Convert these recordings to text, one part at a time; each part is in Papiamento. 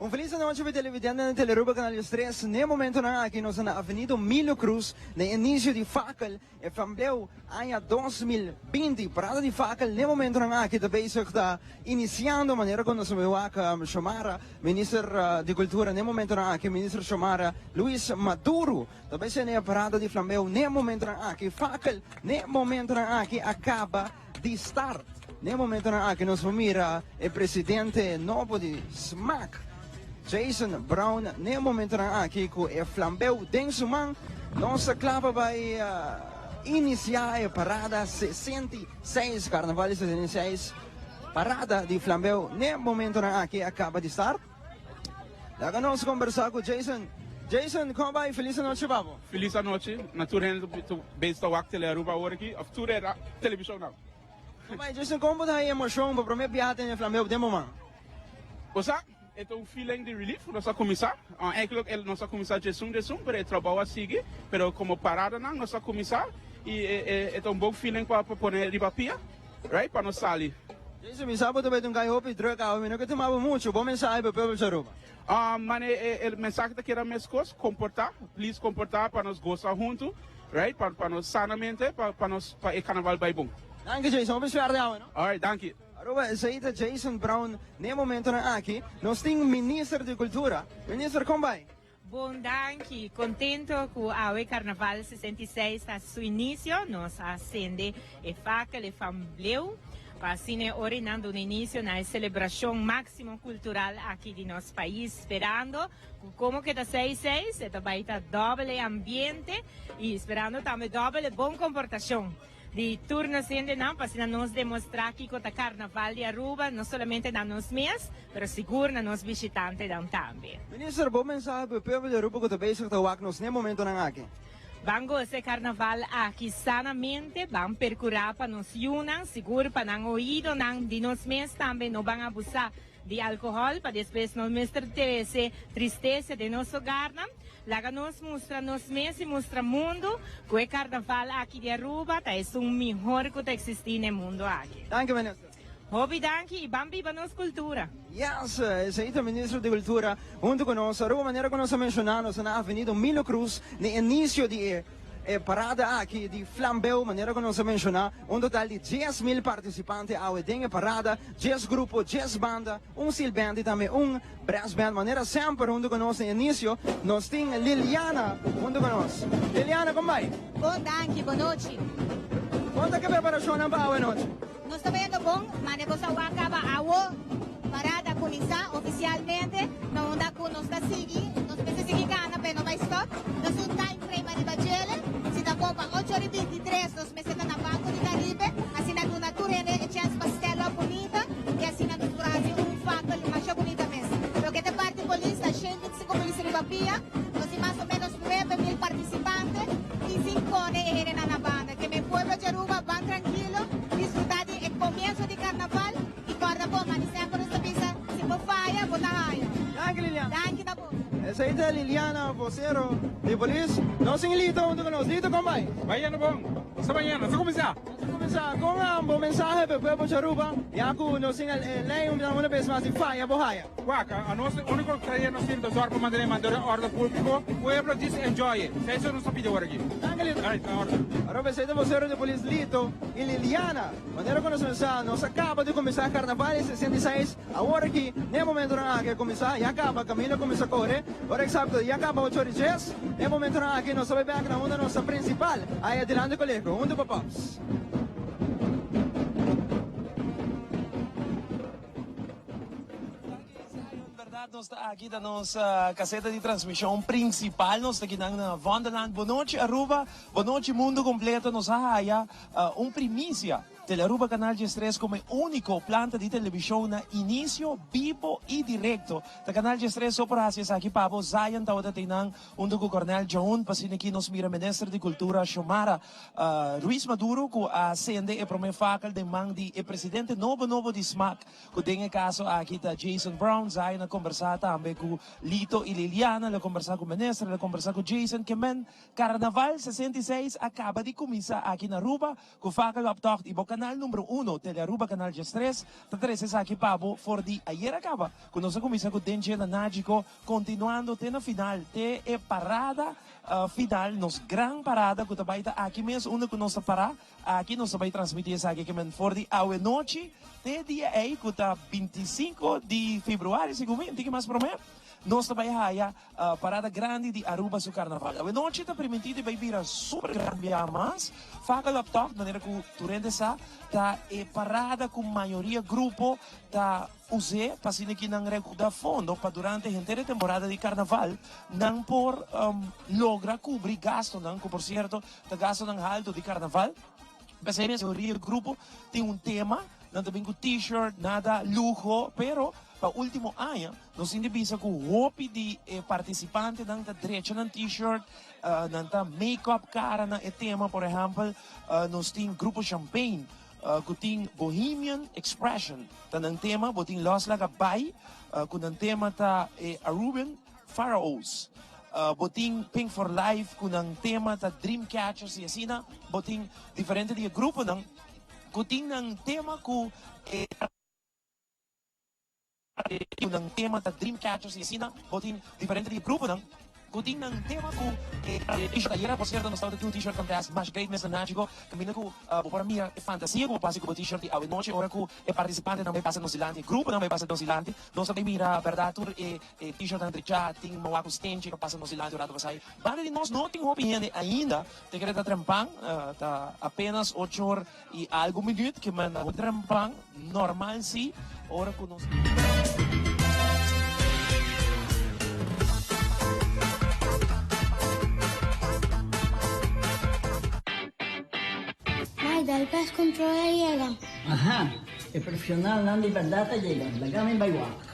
Un felis anochi pa televidentenan di Telearuba Canal 13. N'e momentonan aki nos ta na Avenida Milio Cruz na e inicio di Fakkel e Flambeu aña 2020. Parada di Fakkel n'e momentonan aki ta bezig ta iniciando manera cu nos a wak Xiomara, Minister di Cultura n'e momentonan aki, Minister Xiomara Luis Maduro ta bezig n'e parada di Flambeu n'e momentonan aki. Fakkel n'e momentonan aki a caba di start. N'e momentonan aki nos por mira e presidente nobo di smac, Jason Brown n'e momentonan aki cu e flambeu den su man. Nos ta cla pa bay inicia e parada 66, Carnaval di 66, parada di flambeu n'e momentonan aki a caba di start. Laga nos combersa cu Jason. Jason, con bay? Feliz anochi pa bo. Feliz anochi na tur hende cu bezig ta wak Telearuba awor aki of tur e televisionnan. Con bay Jason, con bo ta haña emocion pa prome biaha tene flambeu den bo man? Bo sa, e ta un feeling di relief cu nos a cuminsa. Eigenlijk el nos a cuminsa djesun djesun, pero e trabou a sigui. Pero como paradanan nos a cuminsa y e ta un bon feeling pa pone riba pia, right, pa nos sali. Jason, mi sa bo ta bay ta un guy hopi druk awe, mi no ke tuma bo mucho. Bo mensahe pa e pueblo di Aruba? Mane e mensahe ta keda meskos, komportá, please komportá pa nos gosa huntu, right, pa pa nos sanamente, pa pa nos pa e karnaval bai bon. Danki Jason, hopi suerte awe no. Alright, danki. Aruba, esei ta Jason Brown. N'e momentonan aki nos tin Minister di Kultura. Minister, kon bai? Bon danki, contento cu awe Carnaval 66 ta su inicio, nos a cende e fakel, e fambleu, pa asina e ora nan duna inicio na e celebracion maximo cultural aki di nos pais, sperando cu como ke ta seis seis e ta bay ta dobel e ambiente y sperando tambe dobel e bon comportacion. Di tur nos hendenan pa asina nos demostrá kiko ta Karnaval di Aruba, no solamente na nos mes, pero sigur na nos bishitantenan tambe. Minister, bo mensahe pa e pueblo di Aruba ku ta bezig ta wak nos n'e momentonan aki? Ban gosa e Karnaval aki sanamente, ban perkurá pa nos yunan, sigur pa nan oidonan, di nos mes tambe no ban abusá di alkohòl pa despues no mester trese tristesa den nos hogarnan. Laga nos mustra nos mes y mustra mundo cu e carnaval aki di Aruba ta esun mihor cu ta existi n'e mundo aki. Danki Minister. Hopi danki y ban biba nos cultura. Yes, esey ta Minister di Cultura hunto cu nos. Aruba manera cu nos a menciona nos ta na Avenida Milo Cruz n'e inicio di e E parada aki di flambeu, manera ku nos a menshoná, un total di 10,000 partisipante awe den e parada, djes grupo, djes banda, un steel band i tambe un brass band. Manera semper huntu ku nos na inisio nos tin Liliana huntu ku nos. Liliana, kon bai? Bon danki, bon nochi. Kon ta ke preparashonnan pa awe nochi? Nos ta bayendo bon, mane bo sa wak kaba awo. Parada a kuminsá ofisialmente na unda ku nos ta sigui, nos mester sigui gana pa e no bai stòp. Nos tin un time frame ariba djele, si ta bon pa ocho ora i bintitres nos mester ta na Banco di Caribe, asina duna tur hende e chèns pa stèl wak bunita i asina nos por hasi un fakkel masha bunita mes. Loke ta parti polis ta shen bintisinko polis riba pia, nos tin mas o ménos 9000 partisipante i sin pone e hendenan na banda. Ke men pueblo di Aruba ban trankilo disfrutá di e komienso di karnaval. I kòrda bo, mami semper nos ta bisa, si bo faya, bo ta haya. Danki Liliana. Danki na bo. Esei ta Liliana, vocero di polis. Nos tin Lito huntu ku nos. Lito, kon bai? Bai yendo bon. Nos ta bañando. Nos a kuminsá. Nos a kuminsá. Kon bo mensahe pa e pueblo di Aruba, ya ku nos tin e lei un una bes mas di faya bo haya? Wak, anos e úniko tarea nos tin ta zòrg pa mantené mantené orde públiko. Pueblo djis enjoy it. Esei so nos ta pidi ora aki. Danki Lito. Alright, na orde. Aruba, esei ta vocero di polis Lito i Liliana. Manera ku nos mensa, nos a kaba di kuminsá Karnaval di 66, awor aki, n'e momentunan aki a kuminsá, ya kaba, kaminda a kuminsá kore, ora eksakto ya kaba ocho ora i djes, n'e momentunan aki nos ta bai bèk na unda nos ta prinsipal, aya dilanti kolegio, huntu pa Pops. Danki Zion, berdad nos ta aki ta nos caseta di transmision principal, nos ta kinan na Wonderland. Bonochi Aruba, bonochi mundo completo, nos a haya un primicia, Telearuba Canal 13 como e unico planta di television na inicio bibo y directo. Ta Canal 13 so por haci esaki pa bo, Zion tabata teinan hunto cu Cornel Joon, pa asina aki nos mira Minister di Cultura Xiomara Ruiz Maduro cu a cende e prome fakel den man di e presidente nobo nobo di smac. Cu den e caso aki ta Jason Brown. Zion a conversa tambe cu Lito y Liliana, el a conversa cu Minister, el a conversa cu Jason. Ke men Carnaval 66 a caba di cuminsa aki na Aruba cu Fakkeloptocht y bo canal. canal numero uno, Telearuba Canal 13, ta trece esaki pa bo for di ayera caba, cu nos a cuminsa cu Den Dje na Nagico, continuando te na final, te e parada final, nos gran parada cu ta bay ta aki mes unda cu nos ta para. Aki nos ta bay transmiti esaki ke men for di awe nochi te dia ey cu ta 25 di februari segun mi, un tiki mas prome, nos ta bay haya parada grandi di Aruba su carnaval. Awe nochi ta priminti di bay bira super gran bia mas. Fakkel op Tocht, manera cu tur hende sa, ta e parada cu mayoria grupo ta us'e pa asina ki nan recauda fondo pa durante henter e temporada di carnaval nan por logra cubri gastonan cu por cierto Ta gastonan halto di carnaval. P'esei mes mayoria grupo tin un tema, nan ta bin cu t-shirt, nada luho, pero pa ultimo aña nos tin di bisa cu hopi di e participantenan ta drecha nan t-shirt, nan ta make up cara na e tema, por ehempel nos tin grupo Champagne cu tin Bohemian Expression ta nan tema, bo tin Los Laga Bai cu nan tema ta e Aruban Pharaohs. Bo tin Pink for Life ku nan tema ta Dream Catchers i asina bo tin diferente di e gruponan ku tin nan tema ku e ku nan tema ta Dream Catchers i asina bo tin diferente di e gruponan ku tin nan tema ku e T-shirt. Ayera por sierto nos tabata tin un T-shirt contest masha great mes na Nachico kaminda ku bo por a mira e fantasia ku bo por hasi ku bo T-shirt i awe nochi ora ku e partisipantenan bai pasa nos dilanti e gruponan bai pasa nos dilanti nos ta bai mira bèrdat tur e E t-shirtnan drechá, tin moa ku stenchi pa pasa nos dilanti un rato pasai. Banda di nos no tin hopi hende ainda, te kere ta trempan, ta apenas ocho or i algu minuut ke manda hopi trempan, normal si, ora ku nos. Mai, dal pest control a yega. Aha, e profesionalnan di berdad a yega, laga mi bai wak.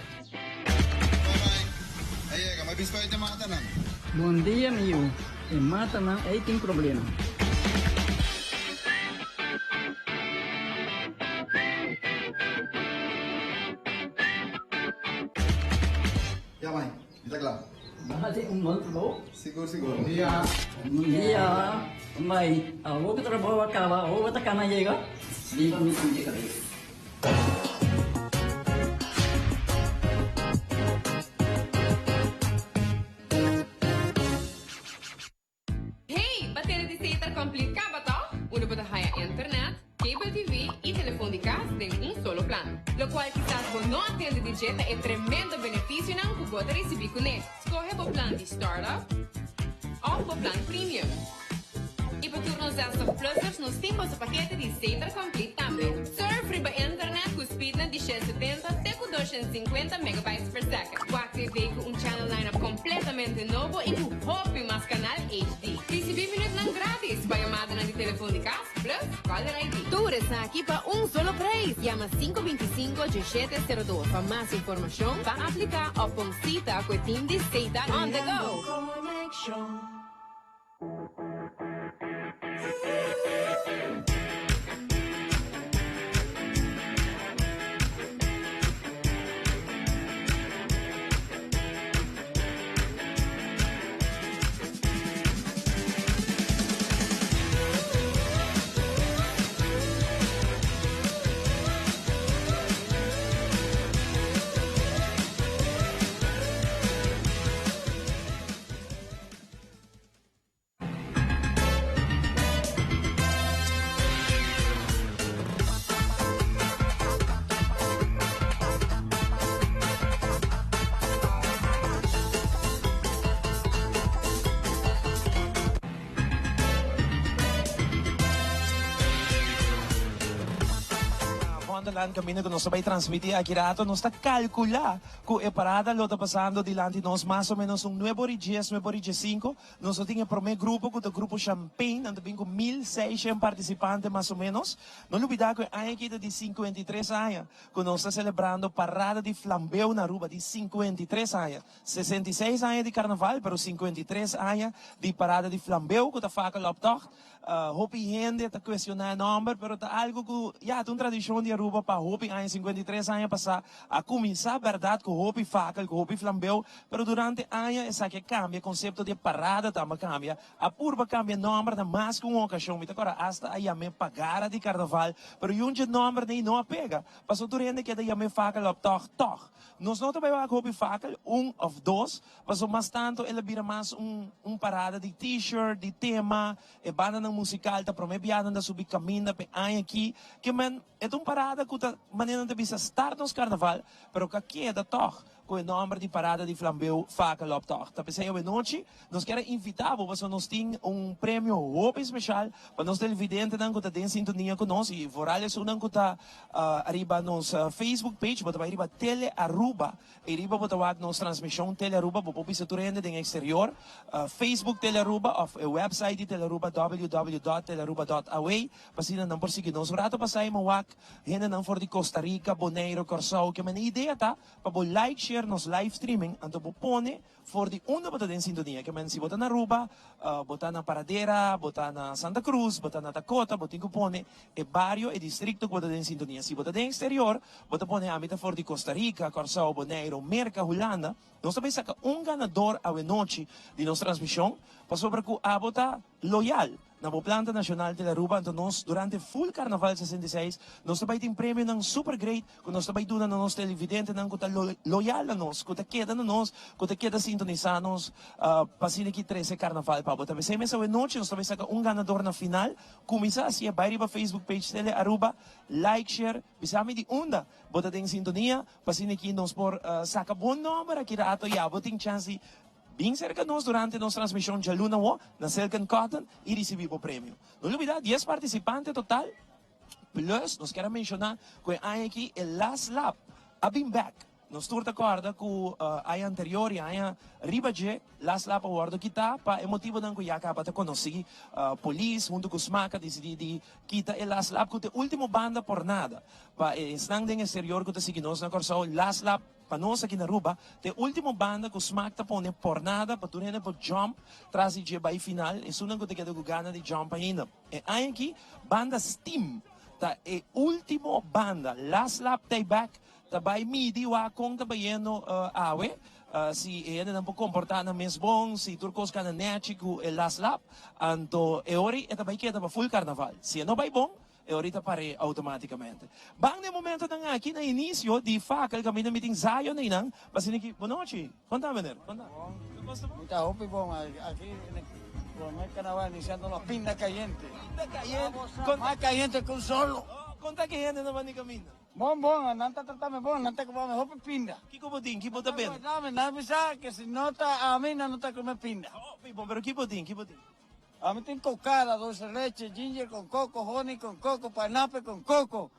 Bon dia mi yu, e matanan ei tin problema. Ya mai, mi ta kla. Bo hasi un bon trabou. Sigur sigur. Bon dia. Bon dia. Mai, awor ku trabou a kaba, awor bo ta kana yega? Riba mi sinti kabes. Hey, ba tene di Setar Complete caba toch? Unda bo ta haya internet, cable TV y telefon di cas den un solo plan. Locual kisas bo no a tende di dje ta e tremendo beneficionan cu bo ta ricibi cune. Scoge bo plan di Startup of bo plan Premium. Y pa tur nos 60 plussers nos tin boso pakete di Setar Complete tambe. Surf riba internet cu speednan di 170 te cu 250 megabytes per second. Wak TV cu un channel lineup completamente nobo y cu hopi mas canal HD. Ricibi minuutnan gratis pa yamadanan di telefon di cas plus caller ID. Tur esaki pa un solo prijs. Yama 525 1702 pa mas informacion, pa aplica of pon cita cu e team di Setar On The Go. Wonderland caminda cu nos ta bay transmiti aki rato nos ta calcula cu e parada lo ta pasando dilanti nos mas o menos un nuebe ora y dies nuebe ora y diescinco Nos a tin e promé grupo ku ta Grupo Champagne, nan ta bin ku 1600 partisipante mas o ménos. No lubidá ku e aña aki ta di 53 aña ku nos ta selebrando Parada di Flambeu na Aruba, di 53 aña. 66 aña di Karnaval, pero 53 aña di Parada di Flambeu ku ta Fakkeloptocht. Hopi hende ta cuestiona e nomber, pero ta algo cu ya ta un tradicion di Aruba pa hopi aña, 53 aña pasa a cuminsa berdad cu hopi fakel, cu hopi flambeu, pero durante aña esaki a cambia, e concepto di e parada tambe a cambia, a purba cambia nomber na mas cu un ocasion, mi ta acorda hasta a yam'e pagara di carnaval, pero yun dje nomber n'ey no a pega, pasobra tur hende keda yam'e fakel op tog, tog. Nos no ta bay wak hopi fakel, un of dos, Pasobra mas tanto el a bira mas un un parada di t-shirt, di tema, e bandanan musical ta prome biaha nan ta subi caminda p'e aña aki. Ke men, e ta un parada cu ta, manera nan ta bisa, start nos carnaval, pero cu a keda tog cu e nomber di Parada di Flambeu Fakeloptocht. Ta p'esey awenochi nos kier a invita bo pasobra nos tin un premio hopi special pa nos televidentenan cu ta den sintonia cu nos y vooral esunnan cu ta ariba nos Facebook page, bo ta bay riba Tele Aruba. E riba bo ta wak nos transmision Telearuba, bo por bisa tur hende den exterior, Facebook Telearuba of e website di Telearuba www.telearuba.aw pa asina nan por sigui nos. Un rato pasa e mo wak hendenan for di Costa Rica, Boneiro, Corsou, ke mane idea ta pa bo like share nos live streaming anto bo pone for di unda bo ta den sintonia. Ke men si bo ta na Aruba, bo ta na Paradera, bo ta na Santa Cruz, bo ta na Dakota, bo tin ku pone e bario, e distrikto ku bo ta den sintonia. Si bo ta den eksterior, bo ta pone ami ta for di Costa Rica, Kòrsou, Boneiru, Merka, Hulanda. Nos ta bai saka un ganador awenochi di nos transmishon pasobra ku abo ta loyal na bo planta nacional Tele Aruba, anto nos durante full Carnaval 66 nos ta bay tin premionan super great cu nos ta bay duna na nos televidentenan cu ta loyal na nos, cu ta keda na nos, cu ta keda sintonisa nos pa asina ki trece Carnaval pa bo. Ta besey mes awe nochi nos ta bay saca un ganador na final. Cuminsa haci'e, bay riba Facebook page Tele Aruba, like, share, bisa mi di unda bo ta den sintonia pa asina ki nos por saca bo nomber aki rato ya bo tin chance di Bin serka nos durante nos transmishon djaluna awo na Silk and Cotton i risibí bo premio. No lubidá dies partisipante total, plus nos kier a menshoná ku e aña aki e last lap a bin bèk. Nos tur ta kòrda ku aña anterior i aña riba dje last lap a wòrdu kitá pa e motibunan ku ya kaba ta konosí. Polis huntu ku smak a disidí di kita e last lap ku ta e último banda por nada. Pa esnan den eksterior ku ta sigui nos na Kòrsou, last lap Pa nos aki na Aruba, ta e ultimo banda cu Smaak ta pone pornada pa tur hende por jump tras di dje bay final, esunnan cu ta keda cu gana di jump ainda. E aña aki, banda Steam ta e ultimo banda, last lap tay back, ta bay midi wak con ta bayendo awe, si e hendenan por comporta nan mes bon, si tur cos cana nechi cu e last lap, anto e ora e ta bay keda pa full carnaval. Si e no bay bon, E orita par'é automáticamente. Ban den momentonan aki na inicio di Fakel caminda mi tin Zion einan pa asina ki Bon nochi. Con ta meneer? Con ta? Tur cos ta bon? Mi ta hopi bon. Aki prome carnaval iniciando la pinda cayente. Pinda cayente. Con Mas cayente cu un solo. Con ta ki hende nan ban di caminda? Bon bon, nan ta trata mi bon, nan ta cuba mi hopi pinda. Kico bo tin? Ki bo ta bende? Nan bisa que si no ta ami nan no ta come pinda. Hopi bon, pero ki bo tin? Ki bo tin? Ami tin cocada, dulce de leche, ginger con coco, honey con coco, pineapple con coco,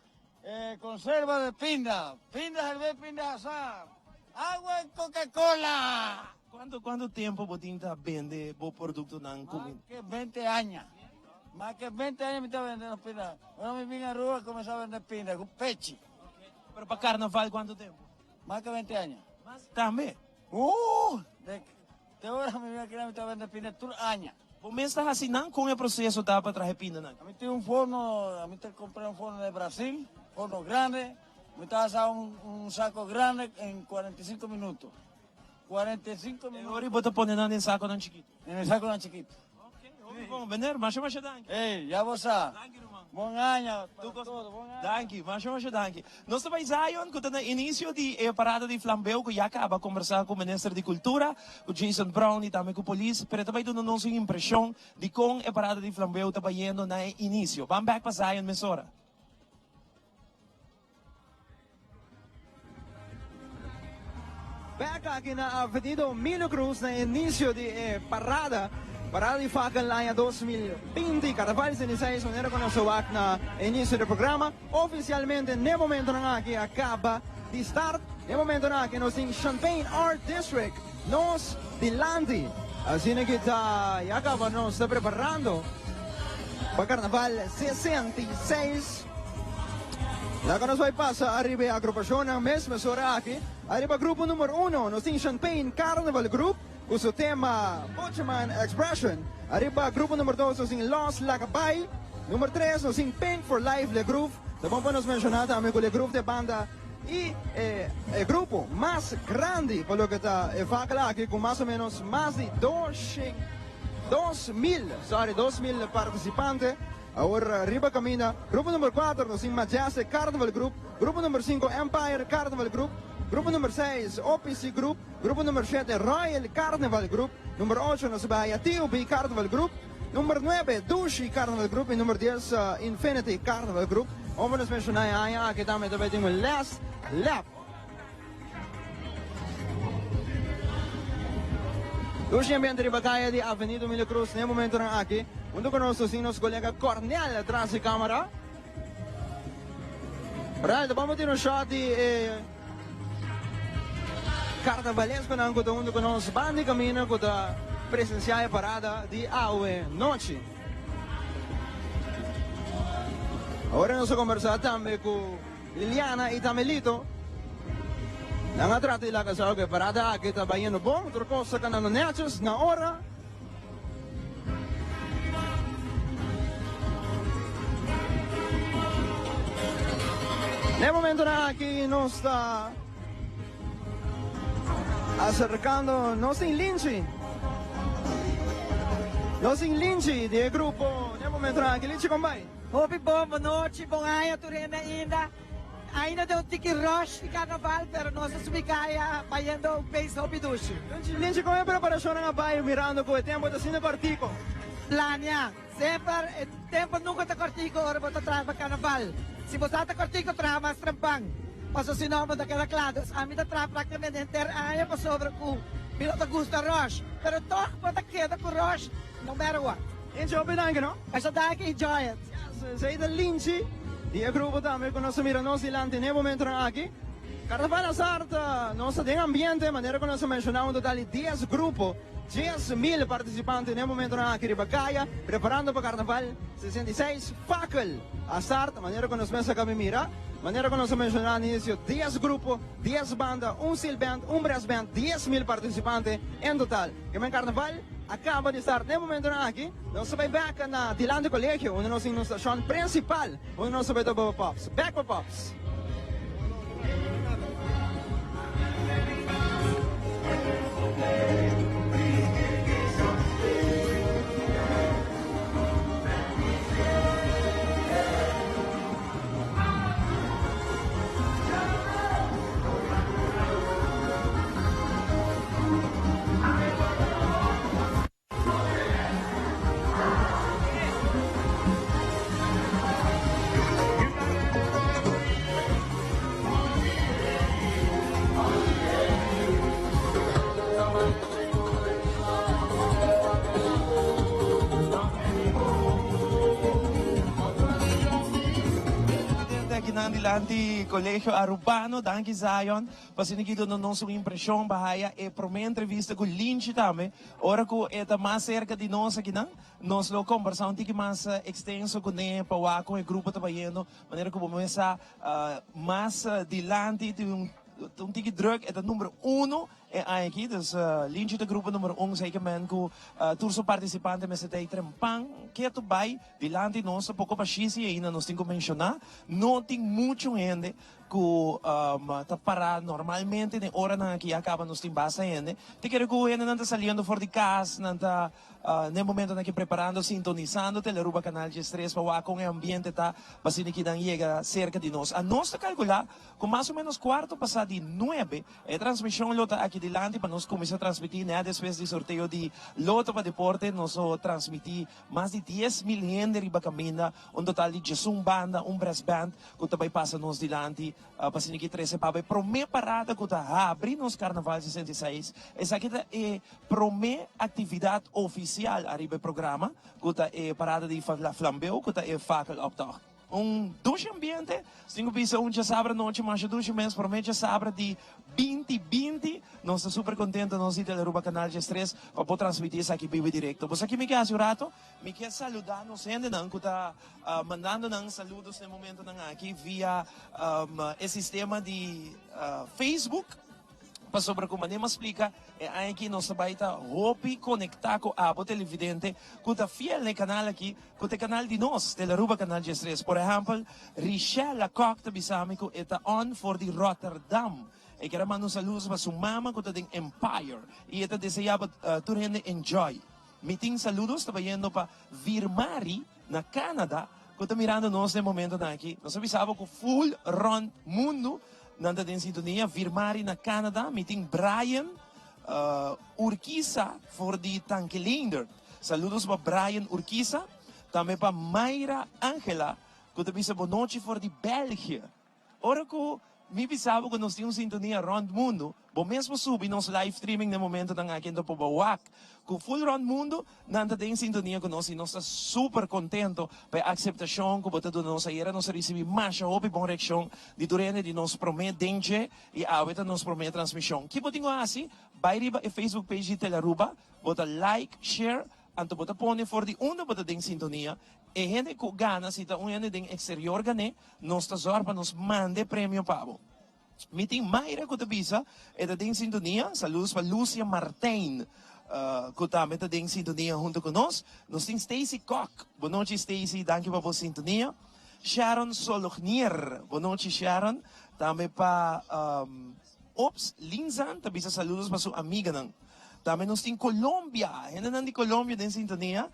conserva de pinda, pinda hervé, pinda asá, agua y Coca-Cola. Cuanto cuanto tempo bo tin ta bende bo productonan cu Mas que bente aña. Mas que bente aña mi ta bende nos pinda. Ora mi bin Aruba comenzá bende pinda cu pechi. Pero pa carnaval cuanto tempo? Mas que bente aña. Mas tambe? Uh! De Te ora mi mira kila mi ta bende pinda tur aña. Bo mes ta hasi nan? Kon e proseso ta pa traha e pindanan? Ami tin un forno, ami ta kumpra un forno de Brasil, forno grande, mi ta hasa un sako grande en 45 minuto. 45 minuto. E ora bo ta pone nan den sakonan chikitu? Den e sakonan chikitu. Ok, hopi bon. Meneer, masha masha danki. Ey, ya bo sa. Danki ruman. Bon aña pa todo, bon aña. Danki, masha masha danki. Nos ta bai Zion ku ta na inisio di e parada di flambeu ku ya kaba kombersá ku Minister di Kultura, ku Jason Brown i tambe ku polis, pero e ta bai duna nos un impreshon di kon e parada di flambeu ta bayendo na e inisio. Ban bèk pa Zion mesora. Bek aki na Avenida Emilio Cruz na inicio di e parada, parada di Fakel aña 2020, Carnaval 66, manera cu nos a wak na inicio di programa. Oficialmente n'e momentonan aki a caba di start. N'e momentonan aki nos tin Champagne Art District nos dilanti. Asina ki ta ya caba nos ta preparando pa Carnaval 66. Laga nos bai pasa ariba e agrupashonnan mes mesora aki. Ariba grupo numero uno nos tin Champagne Carnival Group. ku su tema Butcherman Expression. Ariba grupo number dos nos tin Los Laga Bai. Number tres nos tin Pink for Life Le Groove. Ta bon pa nos menshoná tambe ku Le Groove ta e banda i e grupo mas grandi pa loke ta e fakkel aki ku mas o ménos mas di doshen, 2000, sorry, 2000 partisipante. Awor riba kaminda, grupo number kuater nos tin Majestic Carnival Group, grupo number sinku Empire Carnival Group, grupo number seis OPC Group, grupo number shete Royal Carnival Group, number ocho nos bai haya TUB Carnival Group, number nuebe Dushi Carnival Group y number dies Infinity Carnival Group. Ora nos menshoná e aña aki tambe ta bai tin un Last Lap. Dushi ambiente riba kaya di Avenida Emilio Cruz na e momentonan aki. Hunto ku nos tin nos kolega Cornel tras di kamera. Cornel, ta bamo tira un shot di e karnavaleskonan ku ta hunto ku nos banda di kamino ku ta presensiá e parada di awe nochi. Awor nos a kombersá tambe ku. Liliana y Tamelito, nan a trata di laga sa cu e parada aki ta bayendo bon, tur cos ta canando netjes, na ora. Na e momentonan aki nos ta acercando, nos tin Linchi, nos tin Linchi di e grupo na e momentonan aki. Linchi, con bay? Hopi bon, bon nochi, bon aña tur hende ainda. Ainda den un tiki rush di carnaval pero nos a subi caya bayendo un pace hopi dushi. Linchi con e preparacionnan a bay mirando cu e tempo ta asina cortico? Planea. Semper e tempo nunca ta cortico ora bo ta traha pa carnaval. Si bo sa ta cortico traha mas trempan paso si no bo ta keda cla. Dus ami ta traha practicamente henter aña pasobra cu mi no ta gusta rush pero toch bo ta keda cu rush no matter what. Enjoy hopi danki no. Masha danki enjoy it. Yes, esey ta Linchi di e grupo tambe cu nos ta mira nos dilanti n'e momentonan aki. Carnaval Azar ta nos ta den ambiente manera cu nos a menciona un total di dies grupo, 10,000 participante n'e momentonan aki riba caya preparando pa Carnaval 66 Fakkel Azar ta manera cu nos mes a caba mira. Manera cu nos a menciona na inicio dies grupo, dies banda, un steel band, un brass band, 10,000 participante en total. Kemen Carnaval a caba di start n'e momentonan aki. Nos ta bay bek na dilanti colegio unda nos tin nos stacion principal unda nos ta bay topa pa Pops. Bek pa Pops. Akinan dilanti Colegio Arubano, danki Zion. Pa asina ki duna nos un impresion pa haya e prome entrevista cu Linchi tambe. Ora cu e ta mas cerca di nos akinan, nos lo combersa un tiki mas extenso cune pa wak con e grupo ta bayendo. Manera cu bo mes sa mas dilanti tin un un tiki druk, e ta number uno e aña aki. Dus Linchi ta grupo number un, zekerment cu tur su participante mester ta ey trempan keto bay dilanti nos. Ta poco bashisi ainda nos tin cu menciona. No tin mucho hende ku ta pará normalmente den oranan aki ya kaba nos tin basta hende. Te kere ku hendenan ta saliendo for di kas, nan ta den momentonan aki preparando, sintonisando Telearuba Canal 13 pa wak kon e ambiente ta pa asina ki nan yega serka di nos. Anos ta kalkulá ku mas o menos kuarto pasá di nuebe e transmishon lo ta aki dilanti pa nos kuminsá transmití nèt despues di sorteo di Loto pa Deporte nos lo transmití mas di 10,000 hende riba kaminda, un total di diesun banda, un brass band. Ku ta bai pasa nos dilanti pa asina ki trese pa bai promé parada ku ta habri nos Karnaval 66. Esaki ta e promé aktividat ofisial ariba e programa ku ta e parada di flambeu ku ta e fakkeloptocht. Un dushi ambiente, sin ku bisa un djasabra nochi masha dushi mes, promé djasabra di binti binti. Nos ta super kontento nos di Telearuba Kanal 13 pa por transmití esaki bibu direkto. Bo sa ki mi ke hasi un rato? Mi kier saluda nos hendenan ku ta mandando nan saludos na e momentonan aki via e sistema di Facebook. Pasobra ku manera mi a splika, e aña aki nos ta bai ta hopi konektá ku abo televidente ku ta fiel na e kanal aki, ku ta e kanal di nos, Telearuba Kanal 13. Por ehèmpel, Richella Kok ta bisa mi ku e ta on for di Rotterdam. E kier a manda un saludo pa su mama ku ta den Empire i e ta deseá pa tur hende enjoy. Mi tin saludos ta bayendo pa Virmari na Canada cu ta mirando nos den momentonan aki. Nos a bisa bo cu full rond mundo nan ta den sintonia. Virmari na Canada. Mi tin Brian Urquiza for di Tanqueleender. Saludos pa Brian Urquiza. Tambe pa Mayra Angela cu ta bisa bonochi for di België. Ora ku mi bisa bo ku nos tin un sintonia rònt mundu, bo mes por subi nos live streaming den momentonan aki anto por bo wak ku ful rònt mundu nan ta den sintonia ku nos i nos ta super kontento pa e akseptashon ku bo ta duna nos. Ayera nos a risibí masha hopi bon reakshon di tur hende di nos promé den dje i awe ta nos promé transmishon. Ki bo tin ku hasi? Bai riba e Facebook page di Telaruba, bo ta like, share, Anto bo ta pone for di unda bo ta den sintonia, e hende ku gana si ta un hende den eksterior gané, nos ta zòrg pa nos manda e premio pa bo. Mi tin Mayra ku ta bisa e ta den sintonia, saludos pa Lucia Martijn ku tambe ta den sintonia huntu ku nos. Nos tin Stacy Kok, bonochi Stacy, danki pa bo sintonia. Sharon Solognier, bonochi Sharon, tambe pa Ops Linzan ta bisa saludos pa su amiganan. Tambe nos tin Colombia, hendenan di Colombia den sintonia,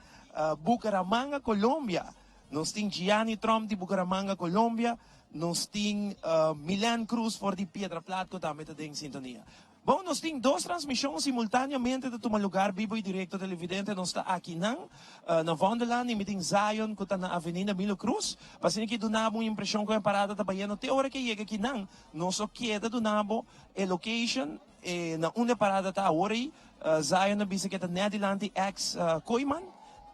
Bucaramanga, Colombia. Nos tin Gianni Tromp di Bucaramanga, Colombia. Nos tin Milen Cruz for di Piedra Plat cu tambe ta den sintonia. Bon, nos tin dos transmision simultaneamente ta tuma lugar bibo y directo televidente. Nos ta akinan na Vondelland y mi tin Zion cu ta na Avenida Milo Cruz. Pa asina ki duna bo un impresion con e parada ta bayendo te ora ke yega akinan. Nos lo keda duna bo e location. E na unda e parada ta awor ei, Zion a bisa ku e ta nèt dilanti ex Kooiman.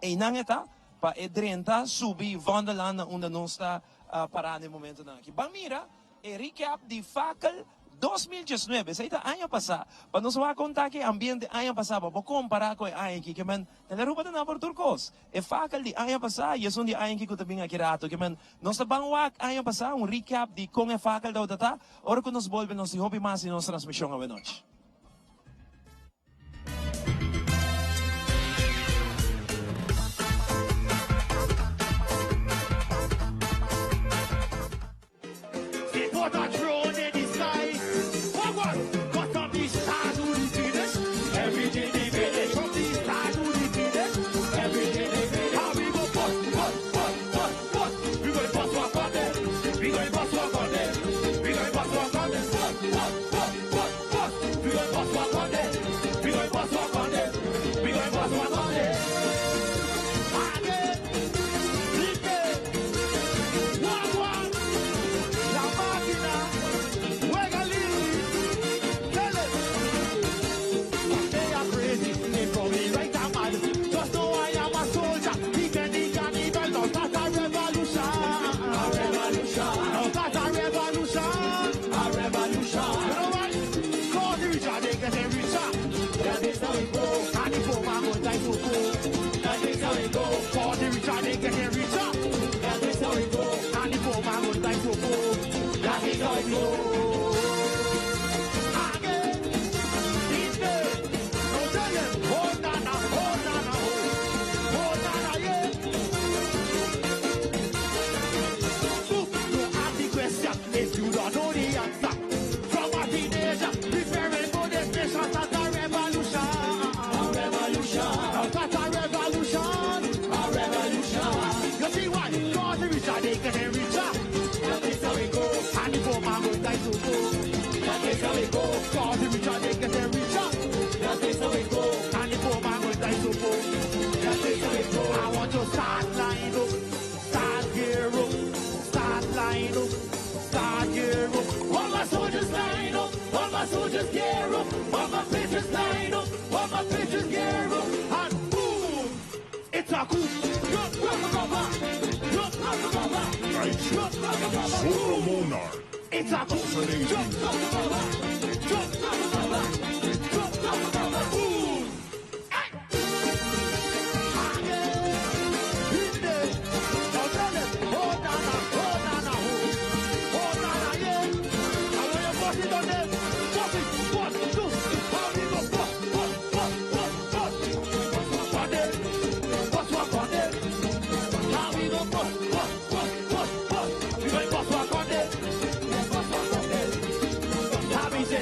Einan e ta pa e drenta subi Vondelland na unda nos ta pará na e momentonan aki. Ban mira e recap di Fakel 2019, esei ta aña pasá. Pa nos wak kon ta ki e ambiente aña pasá pa bo kompará ku e aña aki. Ke men Tele Aruba ta na por tur kos. E Fakel di aña pasá i esun di aña aki ku ta bin aki rato. Ke men Nos ta ban wak aña pasá un recap di kon e fakel tabata ta, ora ku nos bolbe nos tin hopi mas di nos transmishon awenochi.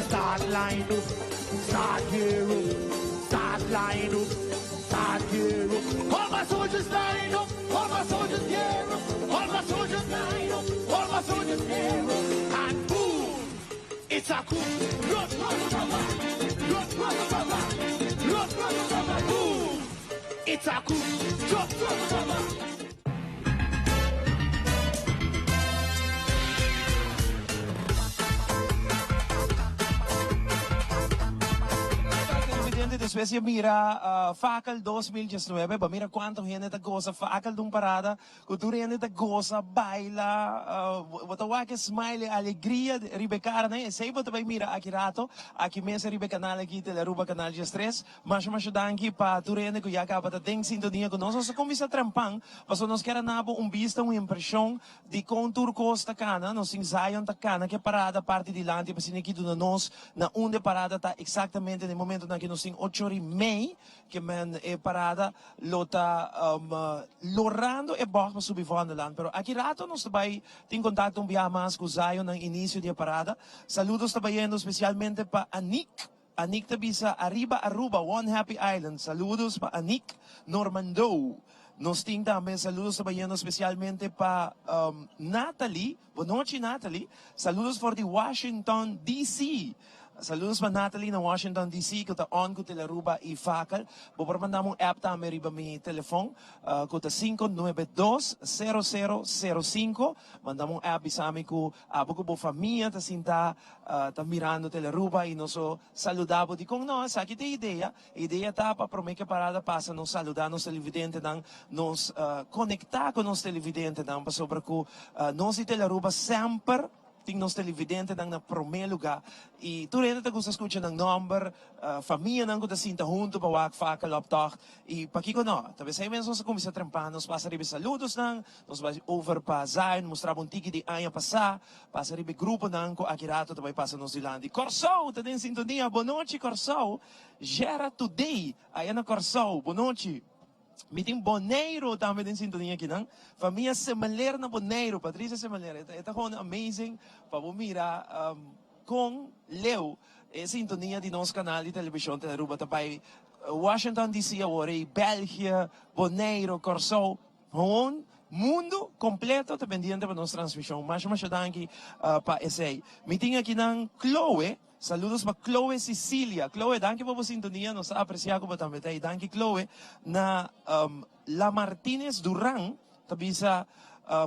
Start line up, start gear up, start line up, start gear up. All my soldiers line up, all my soldiers gear up, all my soldiers line up, all my soldiers gear up. And boom, it's a coup. Run, run, run, run, run, run, run, run, run, run, run, boom. It's a coup. Run, run, run, run. Televidente despues di a mira Fakel 2019 bo mira cuanto hende ta goza Fakel ta un parada cu tur hende ta goza baila bo ta wak e smile e alegria riba e cara nan esey bo ta bay mira aki rato aki mes riba e canal aki Telearuba canal 13. Masha masha danki pa tur hende ku ya kaba ta den sintonia ku nos. Nos a kuminsá trempan pasobra nos kier a na bo un bista, un impreshon di kon tur kos ta kana. Nos tin Zion ta kana ke parada parti dilanti pa asina ki duna nos na unda e parada ta eksaktamente na e momentonan ki nos tin ocho ora i mei ke men e parada lo ta lorando e bògt pa subi Vondelland. Pero aki rato nos ta bai tin kontakto un biaha mas ku Zion na inisio di e parada. Saludos ta bayendo spesialmente pa Anique. Anik ta bisa Ariba Aruba one happy island saludos pa Anik Normando nos tin tambe saludos ta bayendo specialmente pa Natalie bonochi Natalie saludos for di Washington DC saludos pa Natalie na Washington DC cu ta on cu Telearuba y Fakel bo por mandami un app tambe riba mi telefon cu ta 592 0005 mandami un app bisami cu abo cu bo famia ta sinta Ta mirando Telearuba y nos lo saluda bo. Dicon no? Esaki ta e idea. E idea ta pa prome ke parada pasa nos saluda nos televidentenan, nos conecta cu nos televidentenan pasobra cu nos di Telearuba semper tin nos televidentenan na prome luga y tur hende ta gusta scucha nan nomber, famianan cu ta sinta hunto pa wak Fakel op Tocht y pakico no? Ta besey mes nos a cuminsa trempa nos pasa riba e saludosnan, nos bay over pa Zion mustra bo un tiki di aña pasa. Pasa riba e gruponan ku aki rato ta bai pasa nos dilanti. Kòrsou ta den sintonia. Bonochi Kòrsou. Gera Today aya na Kòrsou. Bonochi. Mi tin Boneiru tambe den sintonia akinan. Famia Semeler na Boneiru. Patricia Semeler. E ta gewoon amazing pa bo mira kon leu e sintonia di nos kanal di televishon Telearuba ta bai Washington DC awor ei, België, Boneiru, Kòrsou. Gewoon mundo completo ta pendiente pa nos transmision. Masha masha danki pa esey. Mi tin akinan Chloe. Saludos pa Chloe Cecilia. Chloe danki pa bo sintonia. Nos ta aprecia cu bo tambe ta ey. Danki Chloe. Na La Martinez Duran ta bisa,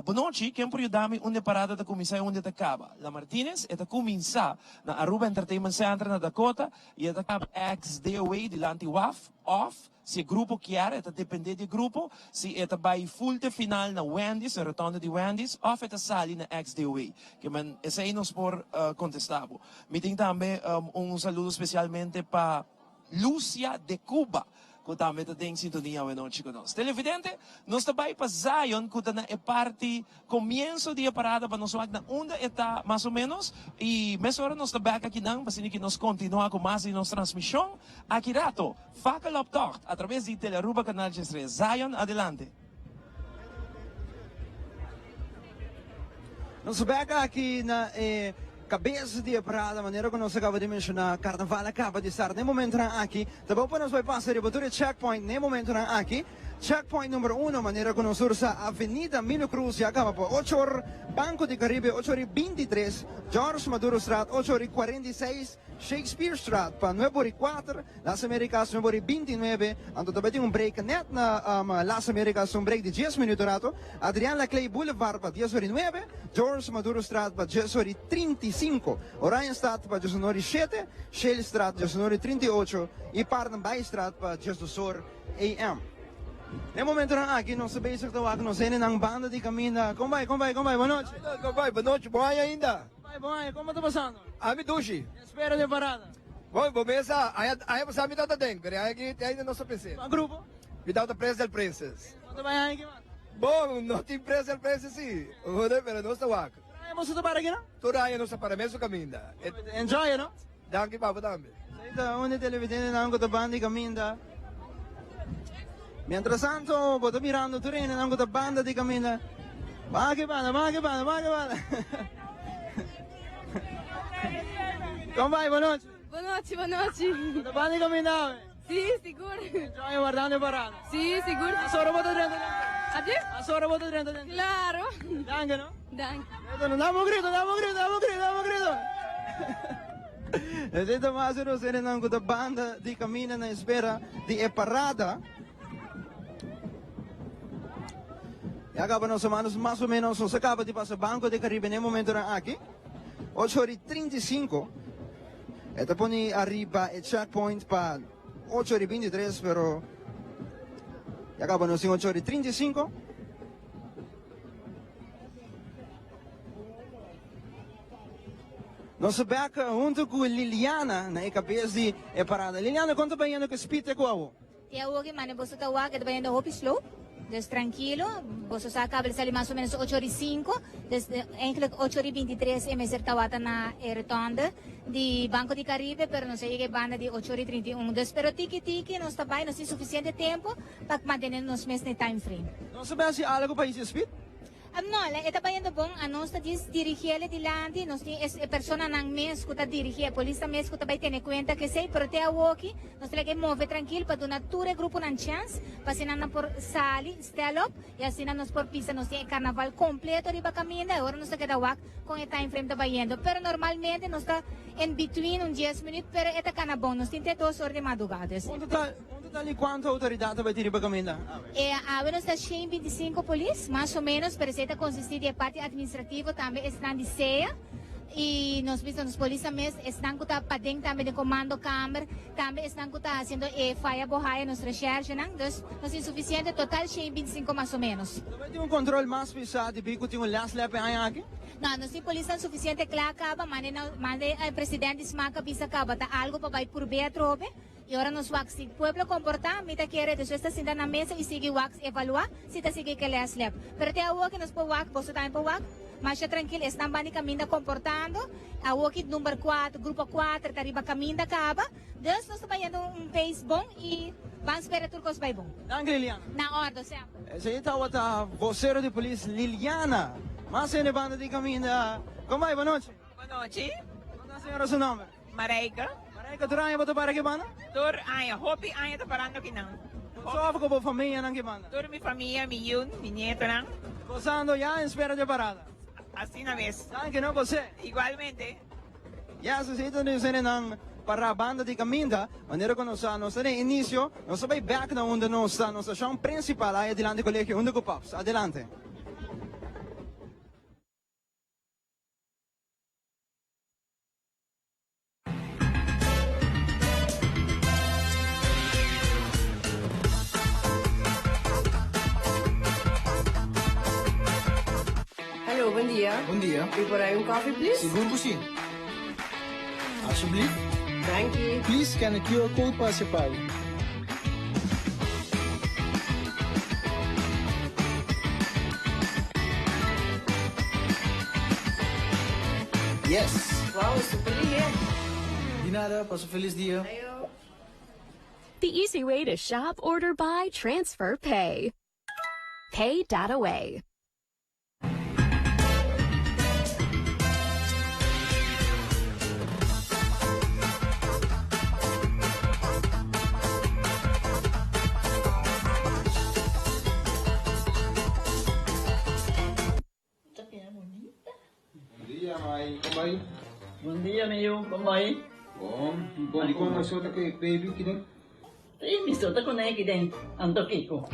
Bonochi, ken por yuda mi unda e parada ta cuminsa y unda e ta caba? La Martinez, E ta cuminsa na Aruba Entertainment Center na Dakota y e ta caba ex DOA dilanti waf of Si e grupo kier, e ta depende di e grupo, si e ta bai full te final na Wendy's, na rotonde di Wendy's, of e ta sali na XDOA. Ke men, esei nos por contesta bo. Mi tin tambe un saludo specialmente pa Lucia de Cuba, cu tambe ta den sintonia awenochi cu nos. Televidente, nos ta bai pa Zion, cu ta na e parti Comienso di e parada pa nos wak na unda e ta mas o menos y mesora nos ta bek akinan pa asina ki nos continua cu mas di nos transmision aki rato. Fakkeloptocht a traves di Telearuba Canal 13. Zion adelante. Nos ta bek aki na e cabes di e parada manera cu nos a caba di menciona Carnaval a caba di start. Na e momentonan aki ta bo pa nos bay pasa riba tur e checkpoint na e momentonan aki. Checkpoint number uno, manera cu nos tur sa, Avenida Milo Cruz ya caba pa ocho or, Banco di Caribe ocho or y 23, George Madurostraat ocho or y 46, Shakespearestraat pa nuebe or y cuater, Las Americas nuebe or y 29, anto ta bay tin un break net na Las Americas, un break di dies minuto rato, Adrian Laclay Boulevard pa dies or y nuebe, George Madurostraat pa dies or y 35, Oranjestad pa dies or y shete, Shalestraat dies or y 38 y Paardenbaaistraat pa dies or. AM. Den momentonan aki nos ta bezig ta wak nos hendenan banda di kaminda. Kon bai, kon bai, kon bai? Bon nochi. Kon bai, bon nochi. Bon aña ainda. Kon bai, bon aña. Komo ta pasando? Ami dushi. Espera den parada. Bon, bo mes sa, aña, aña pasá mi tabata den, pero e aña aki te ainda no sa pens'é. Kua grupo? Mi tabata Prince del Princess. No ta bai aña aki mas? Bon, no tin Prince del Princess si, pero nos ta wak. Tur aña boso ta para aki no? Tur aña nos ta para mesun kaminda. Enjoy, no? Danki pa bo tambe. Esei ta un di televidentenan ku ta banda di kaminda. Mientrastanto bo ta mirando tur hendenan ku ta banda di kaminda. Ban aki banda, ban aki banda, ban aki banda. Kon bai? Bon nochi. Bon nochi, bon nochi. Bo ta banda di kaminda awe? Si, sigur. Enjoy wardando e parada? Si, sigur. Asora bo ta drenta den? Abje? Asora bo ta drenta den? Claro. Danki no. Danki. Dame un grito, dame un grito, dame un grito, dame un grito. Esei ta mas e nos hendenan ku ta banda di kaminda na espera di e parada. Ya kaba nos hermanos mas o menos nos a kaba di pasa Banco de Caribe na e momentonan aki. Ocho ora y 35. E ta pone ariba e checkpoint pa ocho ora y 23, pero ya kaba nos tin ocho ora y 35. Nos ta bek hunto cu Liliana na e cabes di e parada. Liliana, con ta bayendo cu e speed te cu awo? Te awo ki mane boso ta wak e ta bayendo hopi slow, dus trankilo, boso sa caba di sali mas o menos ocho ora y cinco, dus eigenlijk ocho ora y bintitres e mester tawata na e rotonde di Banco di Caribe, pero nos a yega e banda di ocho ora y 31, dus pero tiki tiki nos ta bay, nos tin suficiente tempo pa mantene nos mes na e time frame. Nos ta bay haci algo pa hisi speed? No, e ta bayendo bon. Anos ta djis dirigiel e dilanti. Nos tin e personanan mes ku ta dirigi, e polisnan mes ku ta bai tene kuenta ku esei. Pero te awoki nos ta laga e move trankil pa duna tur e gruponan chèns pa asina nan por sali, stel op, i asina nos por pisa. Nos tin e karnaval kompleto riba kaminda i ora nos ta keda wak kon e time frame ta bayendo. Pero normalmente nos ta in between un dies minüt, pero e ta kana bon. Nos tin te dos or di madrugada. Dus. Un total di cuanto autoridad ta bay tin riba caminda awe? E awe nos ta 125 polis, mas o menos, pero esey ta consisti di e parti administrativo, tambe esnan di sea, y nos bisa nos polisnan mes, esnan cu ta paden tambe den comando kamer, tambe esnan cu ta haciendo e faya bohaya, nos recherchenan, dus nos tin suficiente, total 125 mas o menos. Ta bay tin un control mas pisa di bi cu tin un les lep e aña aki? No, nos tin polisnan suficiente cla caba, mande mande e president di smaak a bisa caba ta algo pa bay purbe atrobe. I ora nos wak si pueblo komportá, mi ta kere despues ta sinta na mesa i sigui wak evaluá si ta sigui ke les lep. Pero te awor ke nos por wak, boso tambe por wak, masha trankil esnan ban di kaminda komportando, awor ki number kuater, grupo kuater ta riba kaminda kaba, dus nos ta bayendo un pace bon i ban spera tur kos bai bon. Danki Liliana. Na ordo semper. Esei tabata vocero di polis Liliana. Mas hende banda di kaminda. Kon bai? Bonochi. Bonochi. Kon ta señora su nomber? Marijke. Marijke, tur aña bo ta para ki banda? Tur aña, hopi aña ta parando kinan. Bo sof ku bo famianan ki banda? Tur mi famia, mi yiu, mi nietonan. Gozando ya en spera dje parada. Asina mes. Danki no José. Igualmente. Yes, esei ta nos hendenan para banda di kaminda. Manera ku nos sa, nos ta den inisio, nos ta bai bek na unda nos ta, nos stashon prinsipal aya dilanti kolegio huntu ku Paps. Adelante. Hallo, bon dia. Bon dia. Mi por hay un coffee, please? Sigur cu si. Alsjeblieft. Danki. Please scan e QR code pa haci e pago. Yes! Wow, super lihe! Di nada, pasa felis dia. Ayo. The easy way to shop, order, buy, transfer, pay. Pay dot away. Bon dia, mai. Kon bai? Bon dia, mi yu. Kon bai? Bon. Bon, di kon mi so ta ku e baby kiden? Sí, mi so ta kuné kiden. Anto kiko?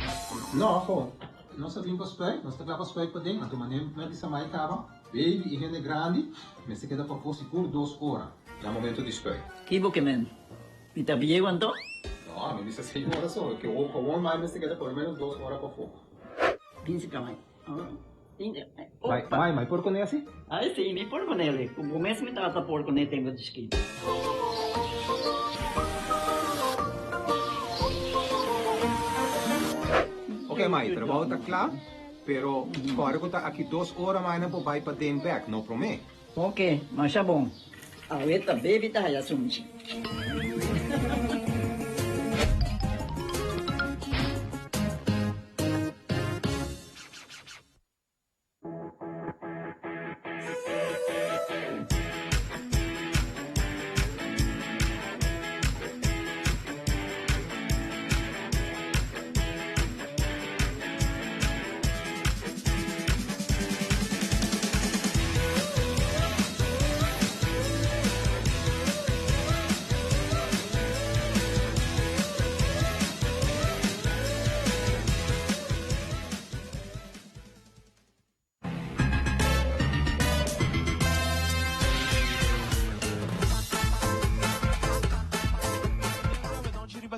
No, ho. Nos ta bin pa spuit. Nos ta kla pa spuit paden. Anto manera mi a bisa mai kaba, baby i hende grandi mester keda pafó sigur dos ora na momento di spuit. Ki bo ke men? Mi ta bieu anto? No, mi bisa seis ora so. Ke gewoon mai mester keda por lo menos dos ora pafó. Bin si ka mai. Mai, mai, mai por kuné asi? Ai si, mi por kuné. Ku bo mes mi tata por kuné tempu di chikitu. Ok mai, trabou ta kla, pero kòrda ku ta aki dos ora mai nan por bai paden bèk, no promé. Ok, masha bon. Awe ta baby ta haya sunchi.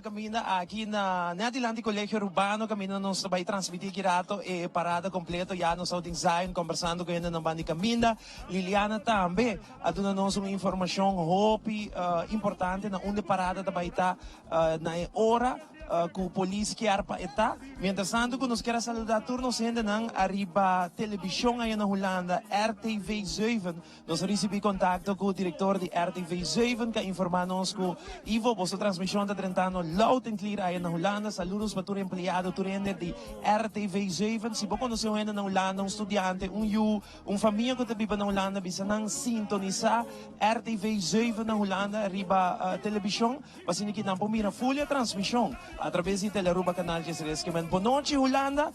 riba caminda aki na net dilanti Colegio Arubano caminda nos ta bay transmiti aki rato e parada completo ya nos tawata den Zion combersando cu hendenan banda di caminda. Liliana tambe a duna nos un informacion hopi importante na unda e parada ta bay ta na e ora cu polis kier pa e ta. Mientras tanto cu nos kier a saluda tur nos hendenan ariba television aya na Hulanda RTV 7. Nos a ricibi contacto cu director di RTV 7 cu a informa nos cu Ivo, boso transmision ta drentando loud and clear aya na Hulanda. Saludos pa tur empleado, tur hende di RTV 7. Si bo conoce un hende na Hulanda, un studiante, un yu, un famia cu ta biba na Hulanda, bisa nan sintonisa RTV 7 na Hulanda riba television pa asina ki nan por mira full e transmision a traves di Telearuba Canal 13. Kimen bonochi Hulanda.